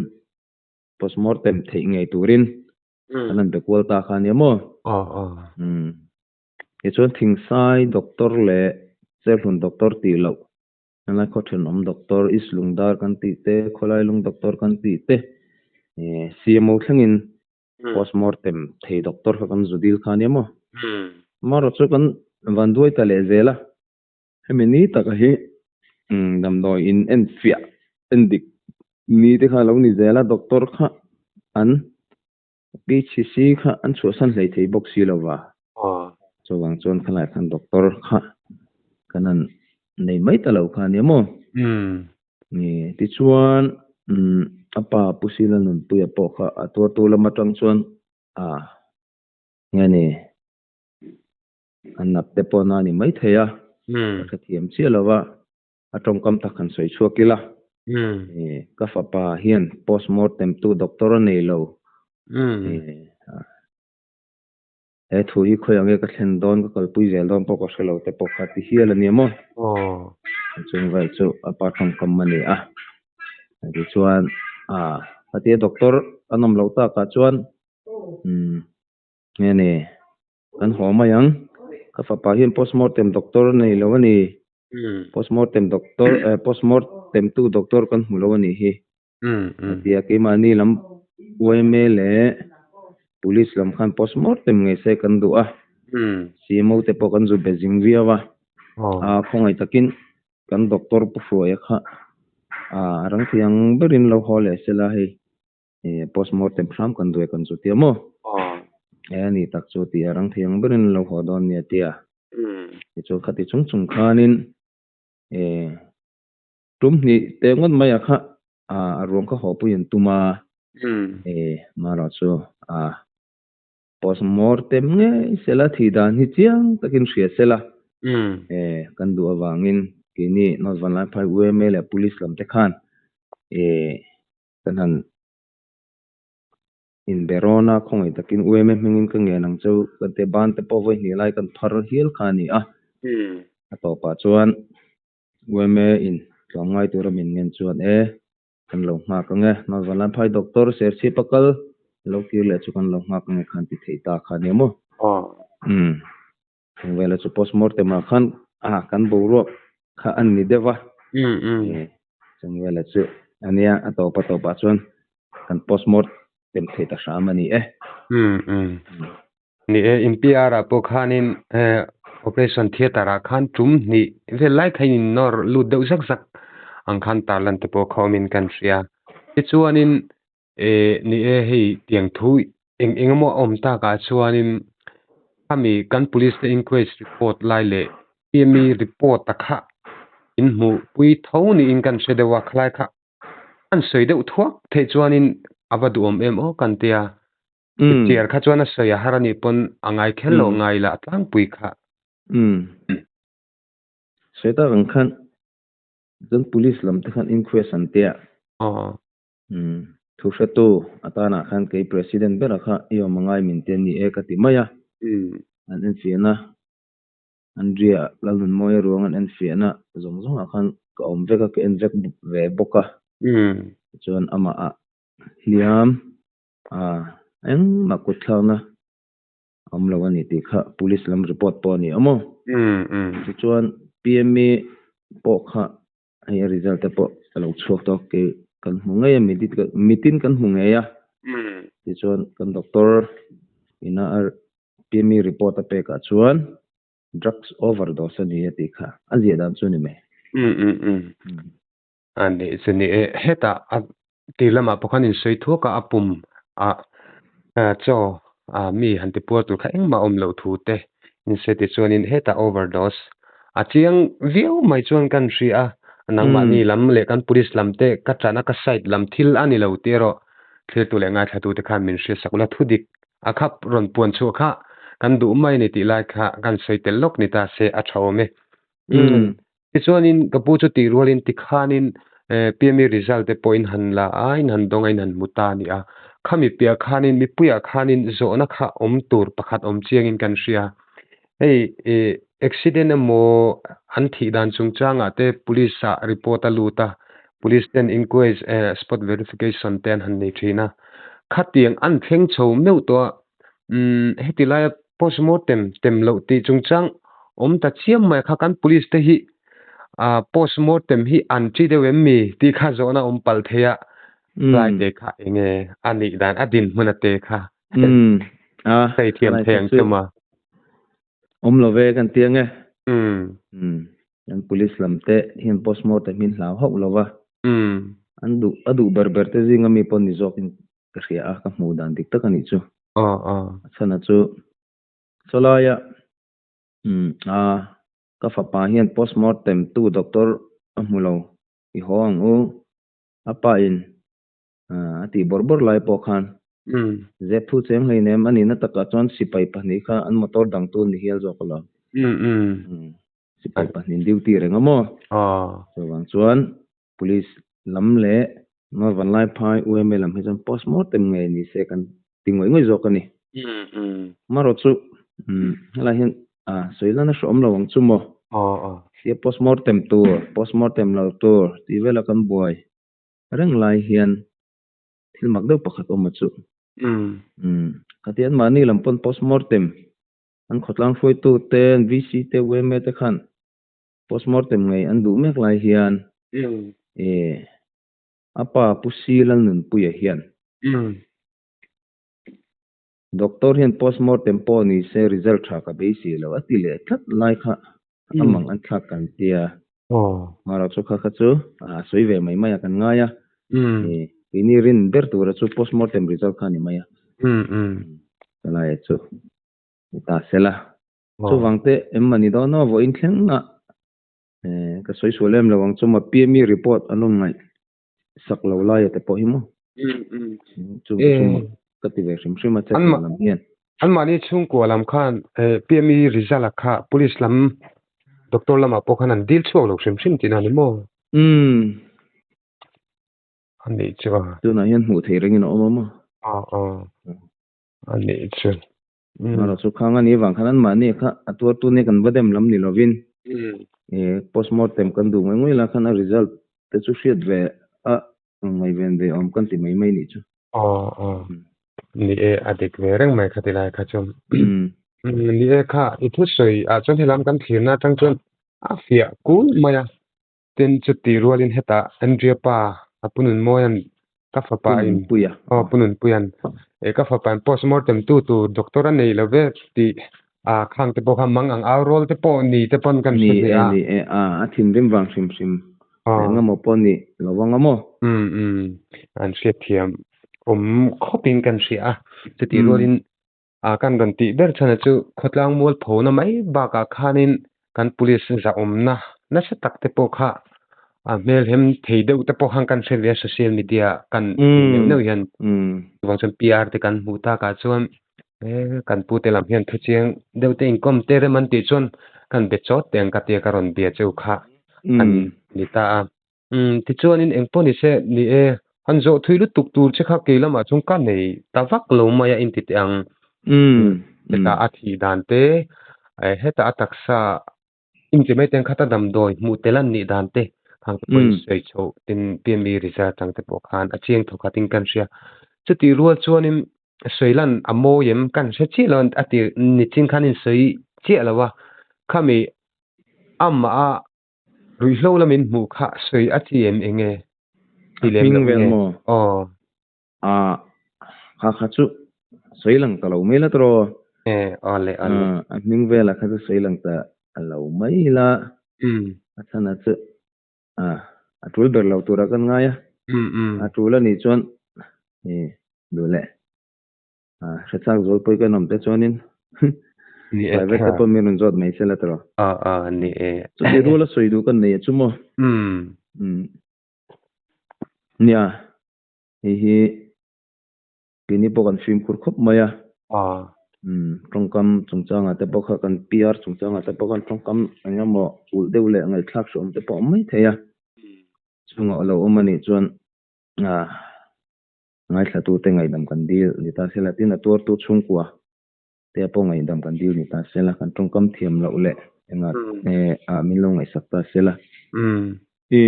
[SPEAKER 2] postmortem theih ngei turin an han be kual ta kha ania maw? Tichuan Thingsai doctor leh Cherhlun doctor tih loh Helai khaw thenawm doctor, East Lungdar kan tih te, Khawlai lung doctor kan tih te, CMO thlengin postmortem thei doctor kha kan zu dil kha ania maw? Amaherawhchu chu kan van duai ta leh zel a, hemi ni taka hi damdawi in en fiah en dik ni te kha a lo ni zel a, doctor kha an PHC kha an chhuahsan hlei thei bawk si lova. Chuvang chuan khalai khan doctor kha kan han nei mai ta lo kha ania maw? Ni tichuan a pa Pu Sila Nunpuia pawh kha a tuartu lam atang chuan a nge ni a nat te pawh na a ni mai thei a, ka hrethiam chiah lova a tawngkam tak han sawi chhuak ila, ka fapa hian postmortem tu doctor a nei lo, he thu hi khawiah nge ka thlen dawn, ka kalpui zel dawn pawh ka hre lo te pawh kha ti hial a nia maw? Chung vel chu a pa tawngkam a ni a, tichuan khatia doctor an awm loh takah chuan nge ni Kan haw mai ang. Ka fapa hian postmortem doctor a nei lo a ni. Postmortem doctor eh postmortem tu doctor kan hmu lo a nih hi. A ti a, keimahni lam yma leh police lam khan postmortem ngei se kan duh a. CMO te pawh kan zu be zing viau a. A khawngaih takin kan doctor Pu Hruaia kha a rang thei ang berin lo haw leh sela hei. Eh postmortem hram kan duai kan chu tia maw? Eh a ni tak chu tih a rang thei ang berin an lo haw dawn nia tia. Tichuan khati chung chung khanin eh tum hnih te ngawt mai ah kha a ruang kha haw pui an tum a. Eh marawh chu a postmortem ngei sela thih dan hi chiang takin hria sela. Eh kan duh avangin keini North Vanlaiphai UMA leh Police lam te khan eh Kan han inbe rawn a, khawngaih takin UMA hmingin ka ngen ang cheu kan tia ban te pawh vawi hnih lai kan phar hial kha a ni a. A tawpah chuan UMA in tlawmngai tura min ngen chuan e kan lo nghak ang e, Vanlaiphai Doctor Serchhip a kal lo kir leh chu kan lo nghak ang e khan ti thei ta kha a nia maw? Umm. Chung vela chu postmortem ah khan ah kan boruak kha a ni deuh a. Chung vela chu a nia a tawp a tawpah chuan kan postmortem thei ta hram a ni e.
[SPEAKER 1] Ni e, in PR ah pawh khanin operation theatre ah khan tum hnih vel lai kha in nawr lut deuh zak zak ang khan tarlan te pawh kha awmin kan hria. Tichuanin Ni e, hei tiang thu eng eng emaw a awm takah chuanin khami kan police te inquest report lai leh PME report a kha in hmuh pui tho niin kan hre deuh a, khalai kha an sawi deuh thuak theih chuanin a va duhawm em aw kan tia. Chiar kha chuan a sawi a har anih pawn a ngai kher loh ngai lah tlangpui kha.
[SPEAKER 2] Sawi tak ang khan chuan police lam te khan inquest an tia. Umm, thu hretu atanah khan kei President bera kha i awm angai min ti a ni e ka ti mai a. An enfiahna Andrea Lalnunmawia ruang an enfiahna zawng zawngah khan ka awm vek a, ka en vek ve bawk a. Tichuan amah ah hliam a engmah kut thlakna a awm lo a ni tih kha Police lam report pawh a ni awm aw. Tichuan PME pawh kha Hei a result te pawh a lo chhuak tawh kei kan hmu ngei a mitin kan hmu ngei a tichuan kan doctor ina a PME report a pekah chuan drugs overdose a ni a tih kha a ziah dan chu a ni mai.
[SPEAKER 1] A ni chu ni e hetah a tir lamah pawh khan insawi thuak a a pum ah chaw mi han ti puar tur kha engmah awm loh thu te insawi ti chuanin hetah overdose a chiang viau mai chuan kan hria a, nangmahni lam leh kan police lam te ka tan a ka side lam thil a ni lo tih erawh thlirtu leh ngaithlatu te khan min hriatsak ula thu dik a khap rawn puan chhuah kha kan duh mai a ni tih lai kha kan sawi tel lawk ni ta se a tha awm e. Tichuanin ka pu chu tih rualin tikhanin PME result te pawhin han la a, in han dawng a, in han hmu ta a ni a. Khami piah khanin mipuiah khanin zawhna kha awm tur pakhat awm chiangin kan hria. Hei accident emaw an thih dan chungchangah te police ah report a lut a, police ten inquest spot verification te an han nei thin a. Khatiang an thleng chho meuh tawh a, Umm heti laia postmortem tem loh tih chungchang awm ta chiam mai kha kan police te hi ah postmortem hi an chi deuh em mi tih kha zawhna awm palh thei a tlai te kha enge a nih dan a dinhmun a te kha sawi thiam thei ang chu ma.
[SPEAKER 2] Awm lo ve kan ti ange. Umm kan police lam te hian postmortem hi an hlau hauh lo va. An duh a duh ber ber te zinga mi pawh ni zawkin ka hria a, ka hmuh dan dik tak a nih chu. A chhan a chu sawlaia umm a ka fapa hian postmortem tu doctor a hmu lo i haw ang u a pa in a tih bawrh bawrh lai pawh khan zep thu cheng hleinem a nihna takah chuan sipai pahnih kha an motor dang tu ni hial zawk alawm. Sipai pahnih duty reng a maw? Chuvang chuan Police lam leh North Vanlaiphai UMA lam hi chuan postmortem ngei ni se kan ti ngawih ngawih zawk a ni. Amaherawh chu helai hian sawi lana hre awm lo ang chu maw? Tia postmortem tur, postmortem lo tur tih vela kan buai reng lai hian thil mak deuh pakhat awm a chu. Khatiang anmahni lam pawn postmortem an khawtlang hruaitu te, an VC te, UMA te khan Postmortem ngei an duh mek lai hian eh a pa Pu Si Lalnunpuia hian Doctor hian postmortem pawh ni se result tha ka beisei lo a ti leh tlat lai kha a mang an thlak kan tia. Marawh chu kha kha chu a sawi ve mai mai a kan ngai a. Eh keini rin ber tura chu postmortem result kha a ni mai a. Chalaia chu ni ta sela. Chuvang te em mah ni dawn aw vawiin thleng a eh ka sawi sual em lo ang chu maw PME report an rawn ngaih sak lo lai a te pawh hi maw chu chu maw ka ti ve hrim hrim a che lam lam hian.
[SPEAKER 1] An mahni chhungkua lam khan eh PME result a kha police lam doctor lamah pawh khan an dil chhuak lo hrim hrim tihna a ni maw?
[SPEAKER 2] Umm.
[SPEAKER 1] A nih chu a.
[SPEAKER 2] Tunah hian hmuh theih rengin a awm a maw?
[SPEAKER 1] Aw aw anih chu.
[SPEAKER 2] Erawh chu khang a nih vang khan anmahni kha a tuartu nia kan va dem lam ni lovin postmortem kan duh ngawih ngawih la khan a result te chu hriat ve a ngaihven ve awm kan ti mai mai nih chu.
[SPEAKER 1] Aw aw ni e a dik ve reng mai kha ti lai kha chu. Ni e kha i thusawi ah chuan helam kan thlirna atang chuan a fiah kul mai a. Tin, chuti rualin hetah Andrea pa a Pu Nunmawia'n ka fapa in
[SPEAKER 2] Pu Nunpuia.
[SPEAKER 1] Aw, Pu Nunpuia'n eh ka fapa in postmortem tu tur doctor a nei lo ve tih ah khang te pawh kha mang ang au rawl te pawh ni te pawn kan hre
[SPEAKER 2] Ni
[SPEAKER 1] ve
[SPEAKER 2] e,
[SPEAKER 1] a.
[SPEAKER 2] ni e, a a thinrim vang hrim hrim
[SPEAKER 1] Aw.
[SPEAKER 2] leh engemaw pawh ni lo vang a maw?
[SPEAKER 1] Umm umm, an hriatthiam awm khawpin kan hria a, chuti rualin A kan rawn tih ber chhan chu khawtlang mualphona mai bakah khanin kan police zahawmna nasa tak te pawh kha a hmelhem thei deuh te pawh khan kan hre ve a social media kan tih neuh neuh hian chuvang chuan PR te kan hmuh takah chuan kan pute lam hian thuchiang deuh te inkawm te rem an tih chuan kan be chawt teh ang ka tia ka rawn bia cheu kha a ni ta a. Umm tichuanin eng pawh ni se ni e, han zawh thui lutuk tur che kha kei lamah chuan ka nei ta vak lo mai a inti teh ang. Hetah a thih dan te, hetah a taksa inti mai teng khata damdawi hmuh tel an nih dan te khang te pawhin sawi chhoh tin PME result ang te pawh khan a chiang thawk khatin kan hria. Chutih rual chuanin sawi lan a mawi em kan hre chiah lo a ti nichin khan insawi chiah lo a, khami amah a Ruihhlo lamin hmuh kha sawi a chi em eng nge? Ti lem
[SPEAKER 2] Hming
[SPEAKER 1] loh
[SPEAKER 2] vel
[SPEAKER 1] nge?
[SPEAKER 2] maw?
[SPEAKER 1] Aw.
[SPEAKER 2] Ah, kha kha chu sawi lang ta lo mai la tawh.
[SPEAKER 1] E, aw le, aw le.
[SPEAKER 2] Ah, a hming velah kha chu sawi lang ta lo mai la.
[SPEAKER 1] Um.
[SPEAKER 2] A chhan a chu, ah, a tul ber lo tura kan ngai a.
[SPEAKER 1] Um, um.
[SPEAKER 2] A tul a nih chuan, e, duh leh. Ah, hre chak zual pawh i kan awm te chuanin
[SPEAKER 1] Ni e
[SPEAKER 2] private te
[SPEAKER 1] tha.
[SPEAKER 2] pawh mi rawn zawt mai sela tawh.
[SPEAKER 1] Ah ah ni e.
[SPEAKER 2] Chuti ruala sawi duh kan nei a chu maw?
[SPEAKER 1] Umm.
[SPEAKER 2] Umm. Nia, hei hi keini pawh kan fimkhur khawp mai a.
[SPEAKER 1] Ah.
[SPEAKER 2] Umm, tawngkam chungchangah te pawh kha kan PR chungchangah te pawh khan tawngkam eng emaw ulh deuh leh ngaihthlak hreawm te pawh a awm mai thei a. Chungah a lo awm a nih chuan ah Ngaithlatute ngaihdam kan dil ni ta sela, tin a tuartu chhungkua te pawh ngaihdam kan dil ni ta sela, kan tawngkam thiam loh leh engah ah min lo ngaihsak ta sela. I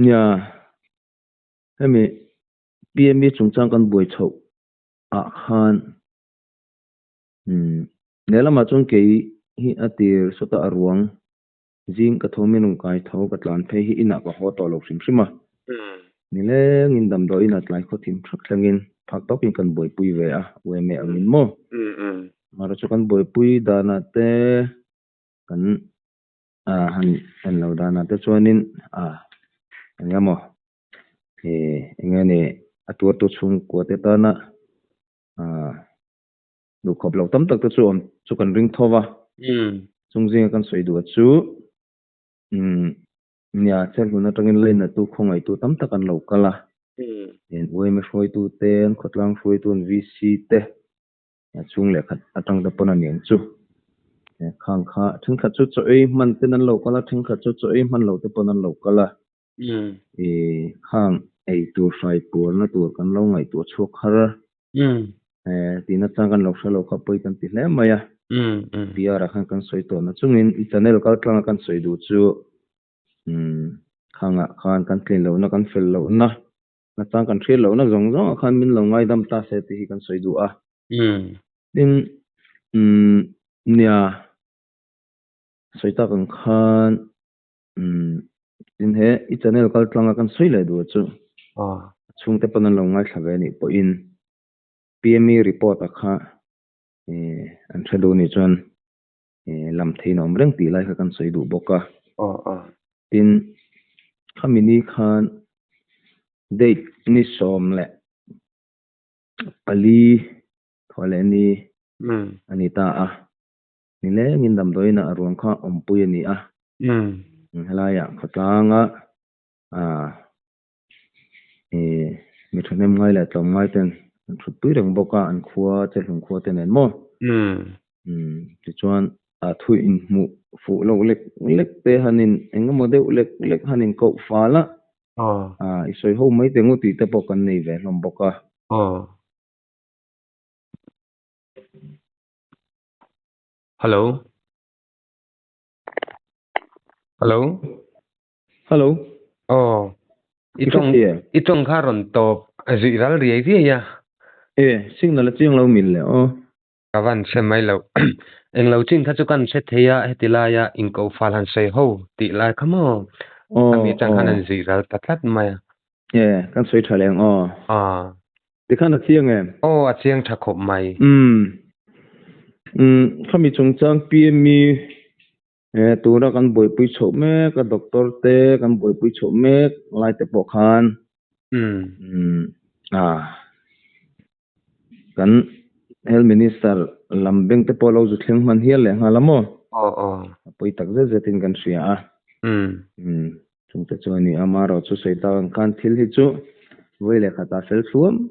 [SPEAKER 2] nia, hemi PME chungchang kan buai chhoh ah khan lehlamah chuan kei hi a tir sawtah a ruang Zing ka tho minung kai tho ka tlan phei hi inah ka haw tawh lo hrim hrim a. Nilengin damdawi inah tlai khaw thim thak thlengin phak tawkin kan buaipui ve a, UMA angin maw? Amaherawhchu chu kan buaipui danah te kan han en lo danah te chuanin eng emaw eng nge ni a tuartu chhungkua te tana Duhkhawp lo tam tak te chu awm chu kan ring tho va. Chung zinga kan sawi duh chu nia Chelhlun atangin lainatu khawngaihtu tam tak an lo kal a. Eng UMA hruaitu te, an khawtlang hruaitu an VC te, chhung leh khat atang te pawn a ni ang chu. Khang kha thenkhat chu chaw ei hman ten an lo kal a, thenkhat chu chaw ei hman lo te pawn an lo kal a. Khang ei tur hrai puarna tur kan lo ngaihtuah chhuak har a. Tihna chang kan lo hre lo kha pawi kan ti hle mai a. PR ah khan kan sawi tawh na chungin i channel kal tlanga kan sawi duh chu khangah khan kan tlin lohna kan fel lohna na chang kan hriat lohna zawng zawngah khan min lo ngaidam ta se tih hi kan sawi duh a. Tin nia sawi tak ang khan Umm tin he i channel kal tlanga kan sawi leh duh chu chhungte pawn an lo ngaithla ve anih pawhin PME report a kha an hre duh anih chuan lam theiin a awm reng tih lai kha kan sawi duh bawk a. Tin khami ni khan date ni 14 thawh leh ni a ni ta a. Nilengin damdawiin ah ruang kha awmpui a ni a. Helaiah khawtlanga mi thahnem ngai leh tlawm ngai ten an thutpui reng bawk a, an khua Chelhlum khua te nen maw? Tichuan a thu inhmuh fuh loh lek lek te han in eng emaw deuh lek lek han in koh fal a.
[SPEAKER 1] Aw.
[SPEAKER 2] Ah, i sawi ho mai teh ngu tih te pawh kan nei ve hlawm bawk a.
[SPEAKER 1] Aw. Hello. Hello.
[SPEAKER 2] Hello.
[SPEAKER 1] Aw. I tawng i tawng kha rawn tawp zui ral riai riai a.
[SPEAKER 2] E, signal a chiang lo mil le aw.
[SPEAKER 1] Ka van hre mai lo. Englo chin kha chu kan hre thei a, heti laia inkoh fal han sawi ho tih lai kha maw? Ami atang khan an zui ral ta tlat mai a.
[SPEAKER 2] E, kan sawi tha leng aw.
[SPEAKER 1] Aw.
[SPEAKER 2] Tikhan a chiang em?
[SPEAKER 1] Aw, a chiang tha khawp mai.
[SPEAKER 2] Umm. Umm, khami chungchang PME e tura kan buaipui chhoh mek a, doctor te kan buaipui chhoh mek lai te pawh khan.
[SPEAKER 1] Umm.
[SPEAKER 2] Umm, a. Kan Health Minister lam beng te pawh lo zu thleng hman hial leh nghal a maw?
[SPEAKER 1] Aw aw.
[SPEAKER 2] A pawi tak zet zetin kan hria a.
[SPEAKER 1] Umm.
[SPEAKER 2] Umm. Chungte chu a ni a, amaherawh chu sawi tak ang khan thil hi chu vawi leh khatah fel thluam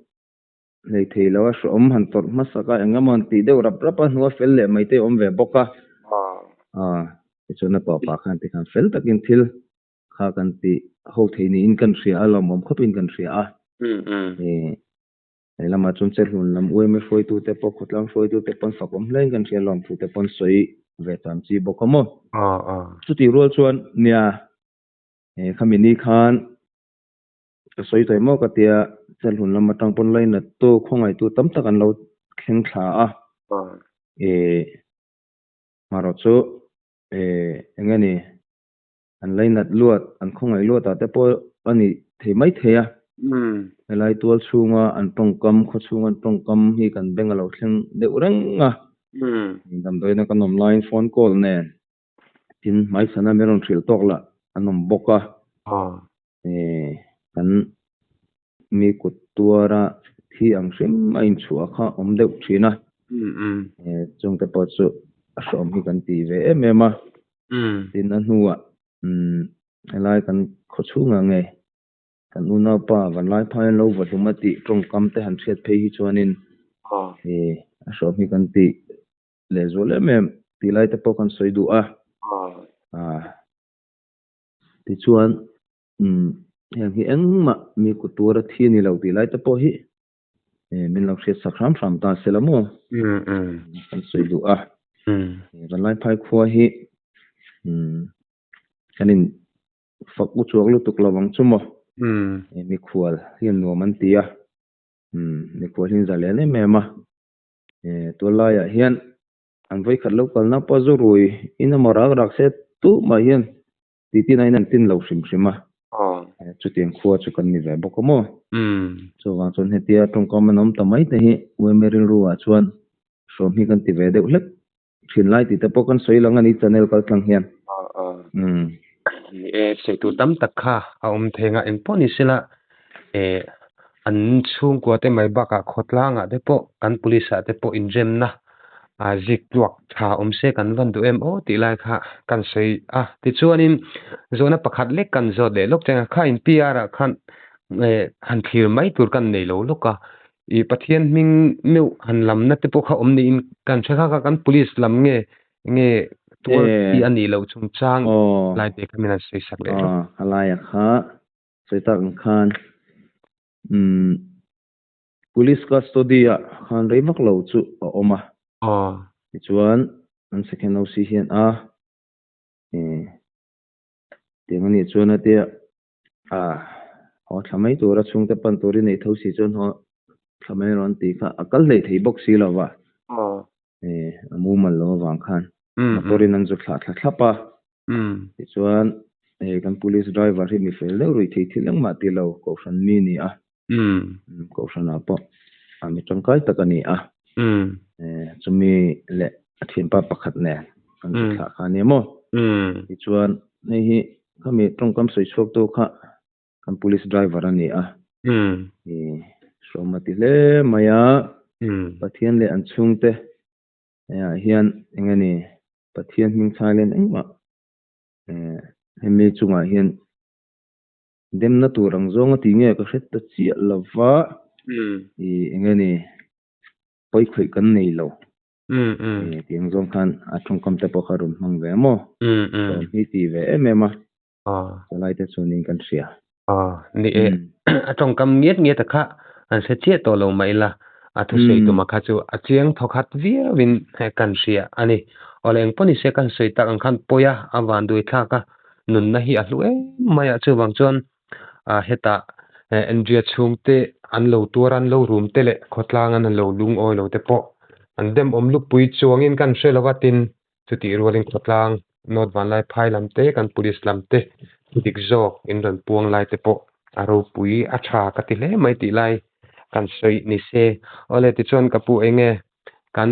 [SPEAKER 2] hlei thei lo a, hreawm han tawrh hmasak a, eng emaw han tih deuh rap rap a, hnua fel leh mai te awm ve bawk a.
[SPEAKER 1] Aw.
[SPEAKER 2] Aw. Tichuan a tawpah khan tikhan fel takin thil kha kan tih ho thei niin kan hria a, lawmawm khawpin kan hria a.
[SPEAKER 1] Umm umm.
[SPEAKER 2] Ih. Hei lamah chuan Chehlun lam uaime hruaitute pawh khawtlang hruaitute pawn fakawm hlein kan hria lawm thute pawn sawi ve tan chi bawk a maw.
[SPEAKER 1] Aw aw.
[SPEAKER 2] Chutih rual chuan nia he khami ni khan ka sawi tawih maw ka tia Chehlun lam atang pawn lainattu khawngaihtu tam tak an lo thleng thla a.
[SPEAKER 1] Aw.
[SPEAKER 2] Ih hmarawh chu ih eng nge ni An lainat luat, an khawngaih luat ah te pawh a ni thei mai thei a. Helai tual chhunga an tawngkam, khaw chhunga an tawngkam hi kan beng a lo thleng deuh reng a. Damdawiina kan awm laiin phone call nen tin hmaisana min rawn hrilh tawk lah an awm bawk a. Kan mi kut tuara thi ang hrim a inchhuah kha awm deuh thin a, chungte pawh chu a hreawm hi kan ti ve em em a, tin a hnuah helai kan khaw chhungah nge kan unaupa Vanlaiphai an lo va hlum a tih tawngkam te han hriat phei hi chuanin a hreawm hi kan ti lehzual em em tih lai te pawh kan sawi duh a, tichuan Umm, heng hi engmah mi kut tura thi a ni lo tih lai te pawh hi min lo hriat sak hram hram ta se la maw?
[SPEAKER 1] Umm umm.
[SPEAKER 2] Kan sawi duh a.
[SPEAKER 1] Umm.
[SPEAKER 2] Vanlaiphai khua hi umm kan in fak u chuak lutuk lo ang chu maw?
[SPEAKER 1] Umm.
[SPEAKER 2] Mikhual hian nuam an ti a. Umm, mikhual hi an zalen em em a. Tuallaiah hian an vawikhat lo kalna pawh zu rui in emaw rak rak se tumah hian Titi nain an tin lo hrim hrim a, chutiang khua chu kan ni ve bawk a maw? Chuvang chuan hetia tawngkam an awm ta mai te hi UMA rilru ah chuan hrawm hi kan ti ve deuh hlek thin lai tih te pawh kan sawi lang a ni channel kal tlang hian.
[SPEAKER 1] Ni e, sawi tur tam tak kha a awm thei ang a, engpawh ni sela an chhungkua te mai bakah khawtlangah te pawh kan police ah te pawh inremna a zik tluak tha awm se kan van duh em aw tih lai kha kan sawi a tichuanin zawhna pakhat lek kan zawt leh lawk cheng a kha in PR ah khan eh han thlir mai tur kan nei lo lawk a ih Pathian hming meuh han lamna te pawh kha awm niin kan hre kha kha kan police lam nge nge tual thi a nih loh chungchang lai te kha min han sawi sak leh lawk.
[SPEAKER 2] A laia kha sawi tak ang khan umm Police custody ah khan rei vak lo chu a awm a.
[SPEAKER 1] Aw.
[SPEAKER 2] Tichuan an second OC hian a eh tiang a nih chuan a tia a haw thla mai tura chhungte pan turin nei tho si chuan haw thla mai rawh an tih kha a kal hlei thei bawk si lo va.
[SPEAKER 1] Aw.
[SPEAKER 2] Eh a mumal lo avang khan motor in an zu thlah thla thlap a. Tichuan hei kan police driver hi mi fel deuh ruih thei thil engmah ti lo kohhran mi a ni a. Kohhranah pawh a mi tangkai tak a ni a. Chumi leh a thianpa pakhat nen kan chu thlah kha a nia maw. Tichuan hei hi khami tawngkam sawi chhuaktu kha kan police driver a ni a. Hrawm a ti hle mai a. Pathian leh an chhungte Hengah hian eng nge ni Pathian hming chhailen engmah hemi chungah hian demna tur ang zawng a tih nge ka hre ta chiah lo va, ih eng nge ni pawi khawih kan nei lo tih ang zawng khan a tawngkam te pawh kha rawn hmang ve a maw? Rawn hi ti ve em em a, chulai te chuanin kan hria.
[SPEAKER 1] Aw, ni e. A tawngkam ngiat ngiat a kha an hre chiah tawh lo mah ila, a thusawi tuma kha chu a chiang thawkhat viauin kan hria a ni. Awle engpawh ni se kan sawi tak ang khan pawi a, a van duai thlak a, nunna hi a hlu em mai a, chuvang chuan hetah Andrea chhungte an lo tuar a, an lo rum te leh khawtlang an lo lungawi lo te pawh an demawm lupui chuangin kan hre lo va, tin Chutih rualin khawtlang, North Vanlai phai lam te, kan Police lam te thu dik zawk in rawn puang lai te pawh a ropui a tha ka ti hle mai tih lai kan sawi ni se. Awle tichuan ka pu eng nge kan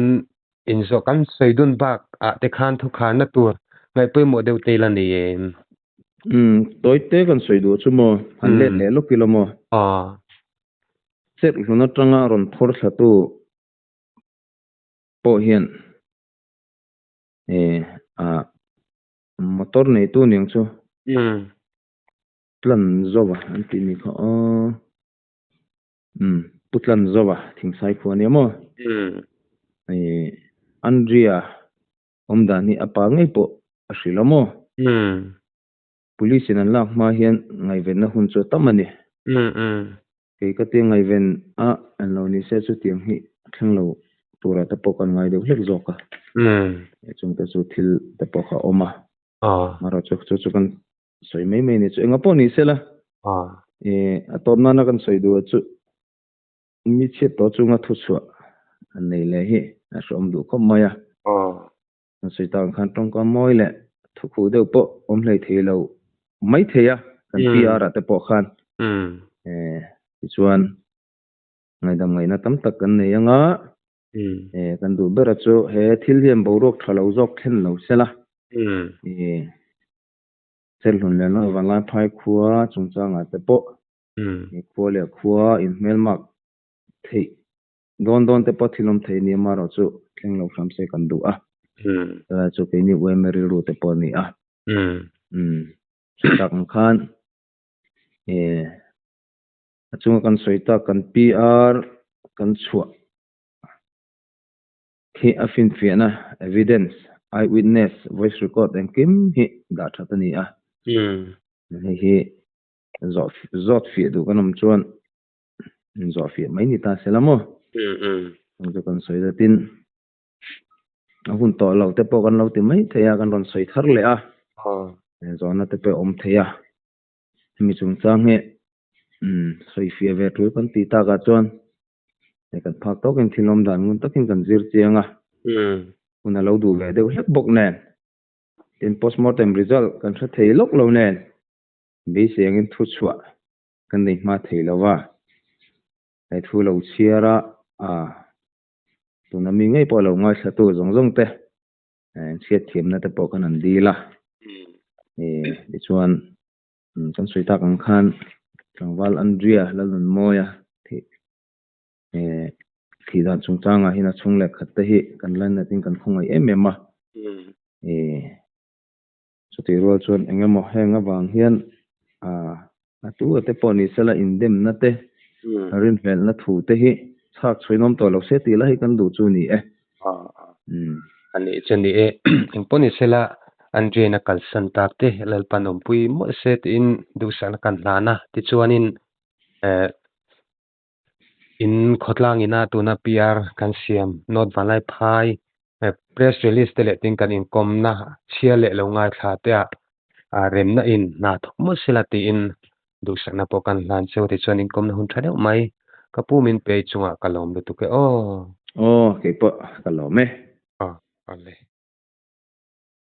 [SPEAKER 1] inzawh kan sawi dun bak ah te khan thu kharna tur ngaih pawimawh deuh te ila ni em?
[SPEAKER 2] Umm tawi te kan sawi duh chu maw han let leh lawk ila maw?
[SPEAKER 1] Aw.
[SPEAKER 2] Serhhlun atanga rawn phawr thla tu pawh hian Eh ah motor neitu niang chu tlan zova an tih ni kha aw umm pu tlan zova thingsai khua ania maw eh Andria awm dan hi a pa ngei pawh a hrilh a maw police in an lak hma hian ngaihvenna hun chu a tam a ni kei ka tia ngaihven a an lo ni se chutiang hi a thleng lo turah te pawh kan ngai deuh hlek zawk a chung te chu thil te pawh kha a awm a amaherawh chu chu chu kan sawi mai mai a ni chu enga pawh ni sela a tawp nana kan sawi duh chu mi chhiat tawh chunga thuchhuah an nei leh hi a hreawm duh khawp mai a. Kan sawi tak ang khan tawngka mawi leh thukhuh deuh pawh awm hlei thei lo mai thei a, kan PR ah te pawh khan. Tichuan ngaihdam ngaihna tam tak kan nei anga, kan duh bera chu he thil hian boruak tha lo zawk thlen lo sela. Serhlun leh Lal Vanlai phai khua chungchangah te pawh khua leh khua inhmelmak theih Dawn dawn te pawh thil awm thei nia marawh chu thleng lo hram se kan duh a. Chulai chu keini UMA rilru te pawh a ni a. Umm tak ang khan eh a chunga kan sawi tak kan PR kan chhuah khi a finfiahna evidence, eye witness, voice record engkim hi dah that a ni a. Hei hi zawh zawt fiah duh kan awm chuan zawh fiah mai ni ta se la maw? Ang chu kan sawi zatin a hun tawh lo te pawh kan lo ti mai thei a, kan rawn sawi thar leh a, zawhna te pawh a awm thei a, hemi chungchang hi sawi fiah ve tul kan tih takah chuan kan phak tawkin thil awm dan ngun takin kan zir chiang a, hun a lo duh ve deuh hlek bawk nen, tin postmortem result kan hre thei lawk lo nen beisei angin thuchhuah Kan nei hma thei lo va, he thu lo chhiar a, ah, tuna mi ngei pawh lo ngaithlatu zawng zawng te chhiat thiamna te pawh khan an dil a. Eh, tichuan kan sawi tak ang khan tlangval Andrea Lalnunmawia thih eh thih dan chungchangah hian a chhung leh khat te hi kan lainat in kan khawngaih em em a. Eh. Chutih rual chuan eng emaw heng avang hian a tu a te pawh ni sela indemna te, rinhlelhna thu te hi chhak chhuinawm tawh lo se tih lai hi kan duh chu ni e.
[SPEAKER 1] A nih chu ni e. Eng pawh ni sela Andrian a kalsan tak te Lalpan awmpui mawlh se tiin duhsakna kan hlan a. Tichuanin In khawtlang ina tuna PR kan siam North Vanlai phai press release te leh tin kan inkawmna chhia leh lo ngaithla te ah remna in hna thawk mawlh sela tiin duhsakna pawh kan hlan cheu tichuan inkawmna hun tha deuh mai ka pu min pe chungah ka lawm lutuk e aw.
[SPEAKER 2] Aw keipawh ka lawm e.
[SPEAKER 1] Aw awle.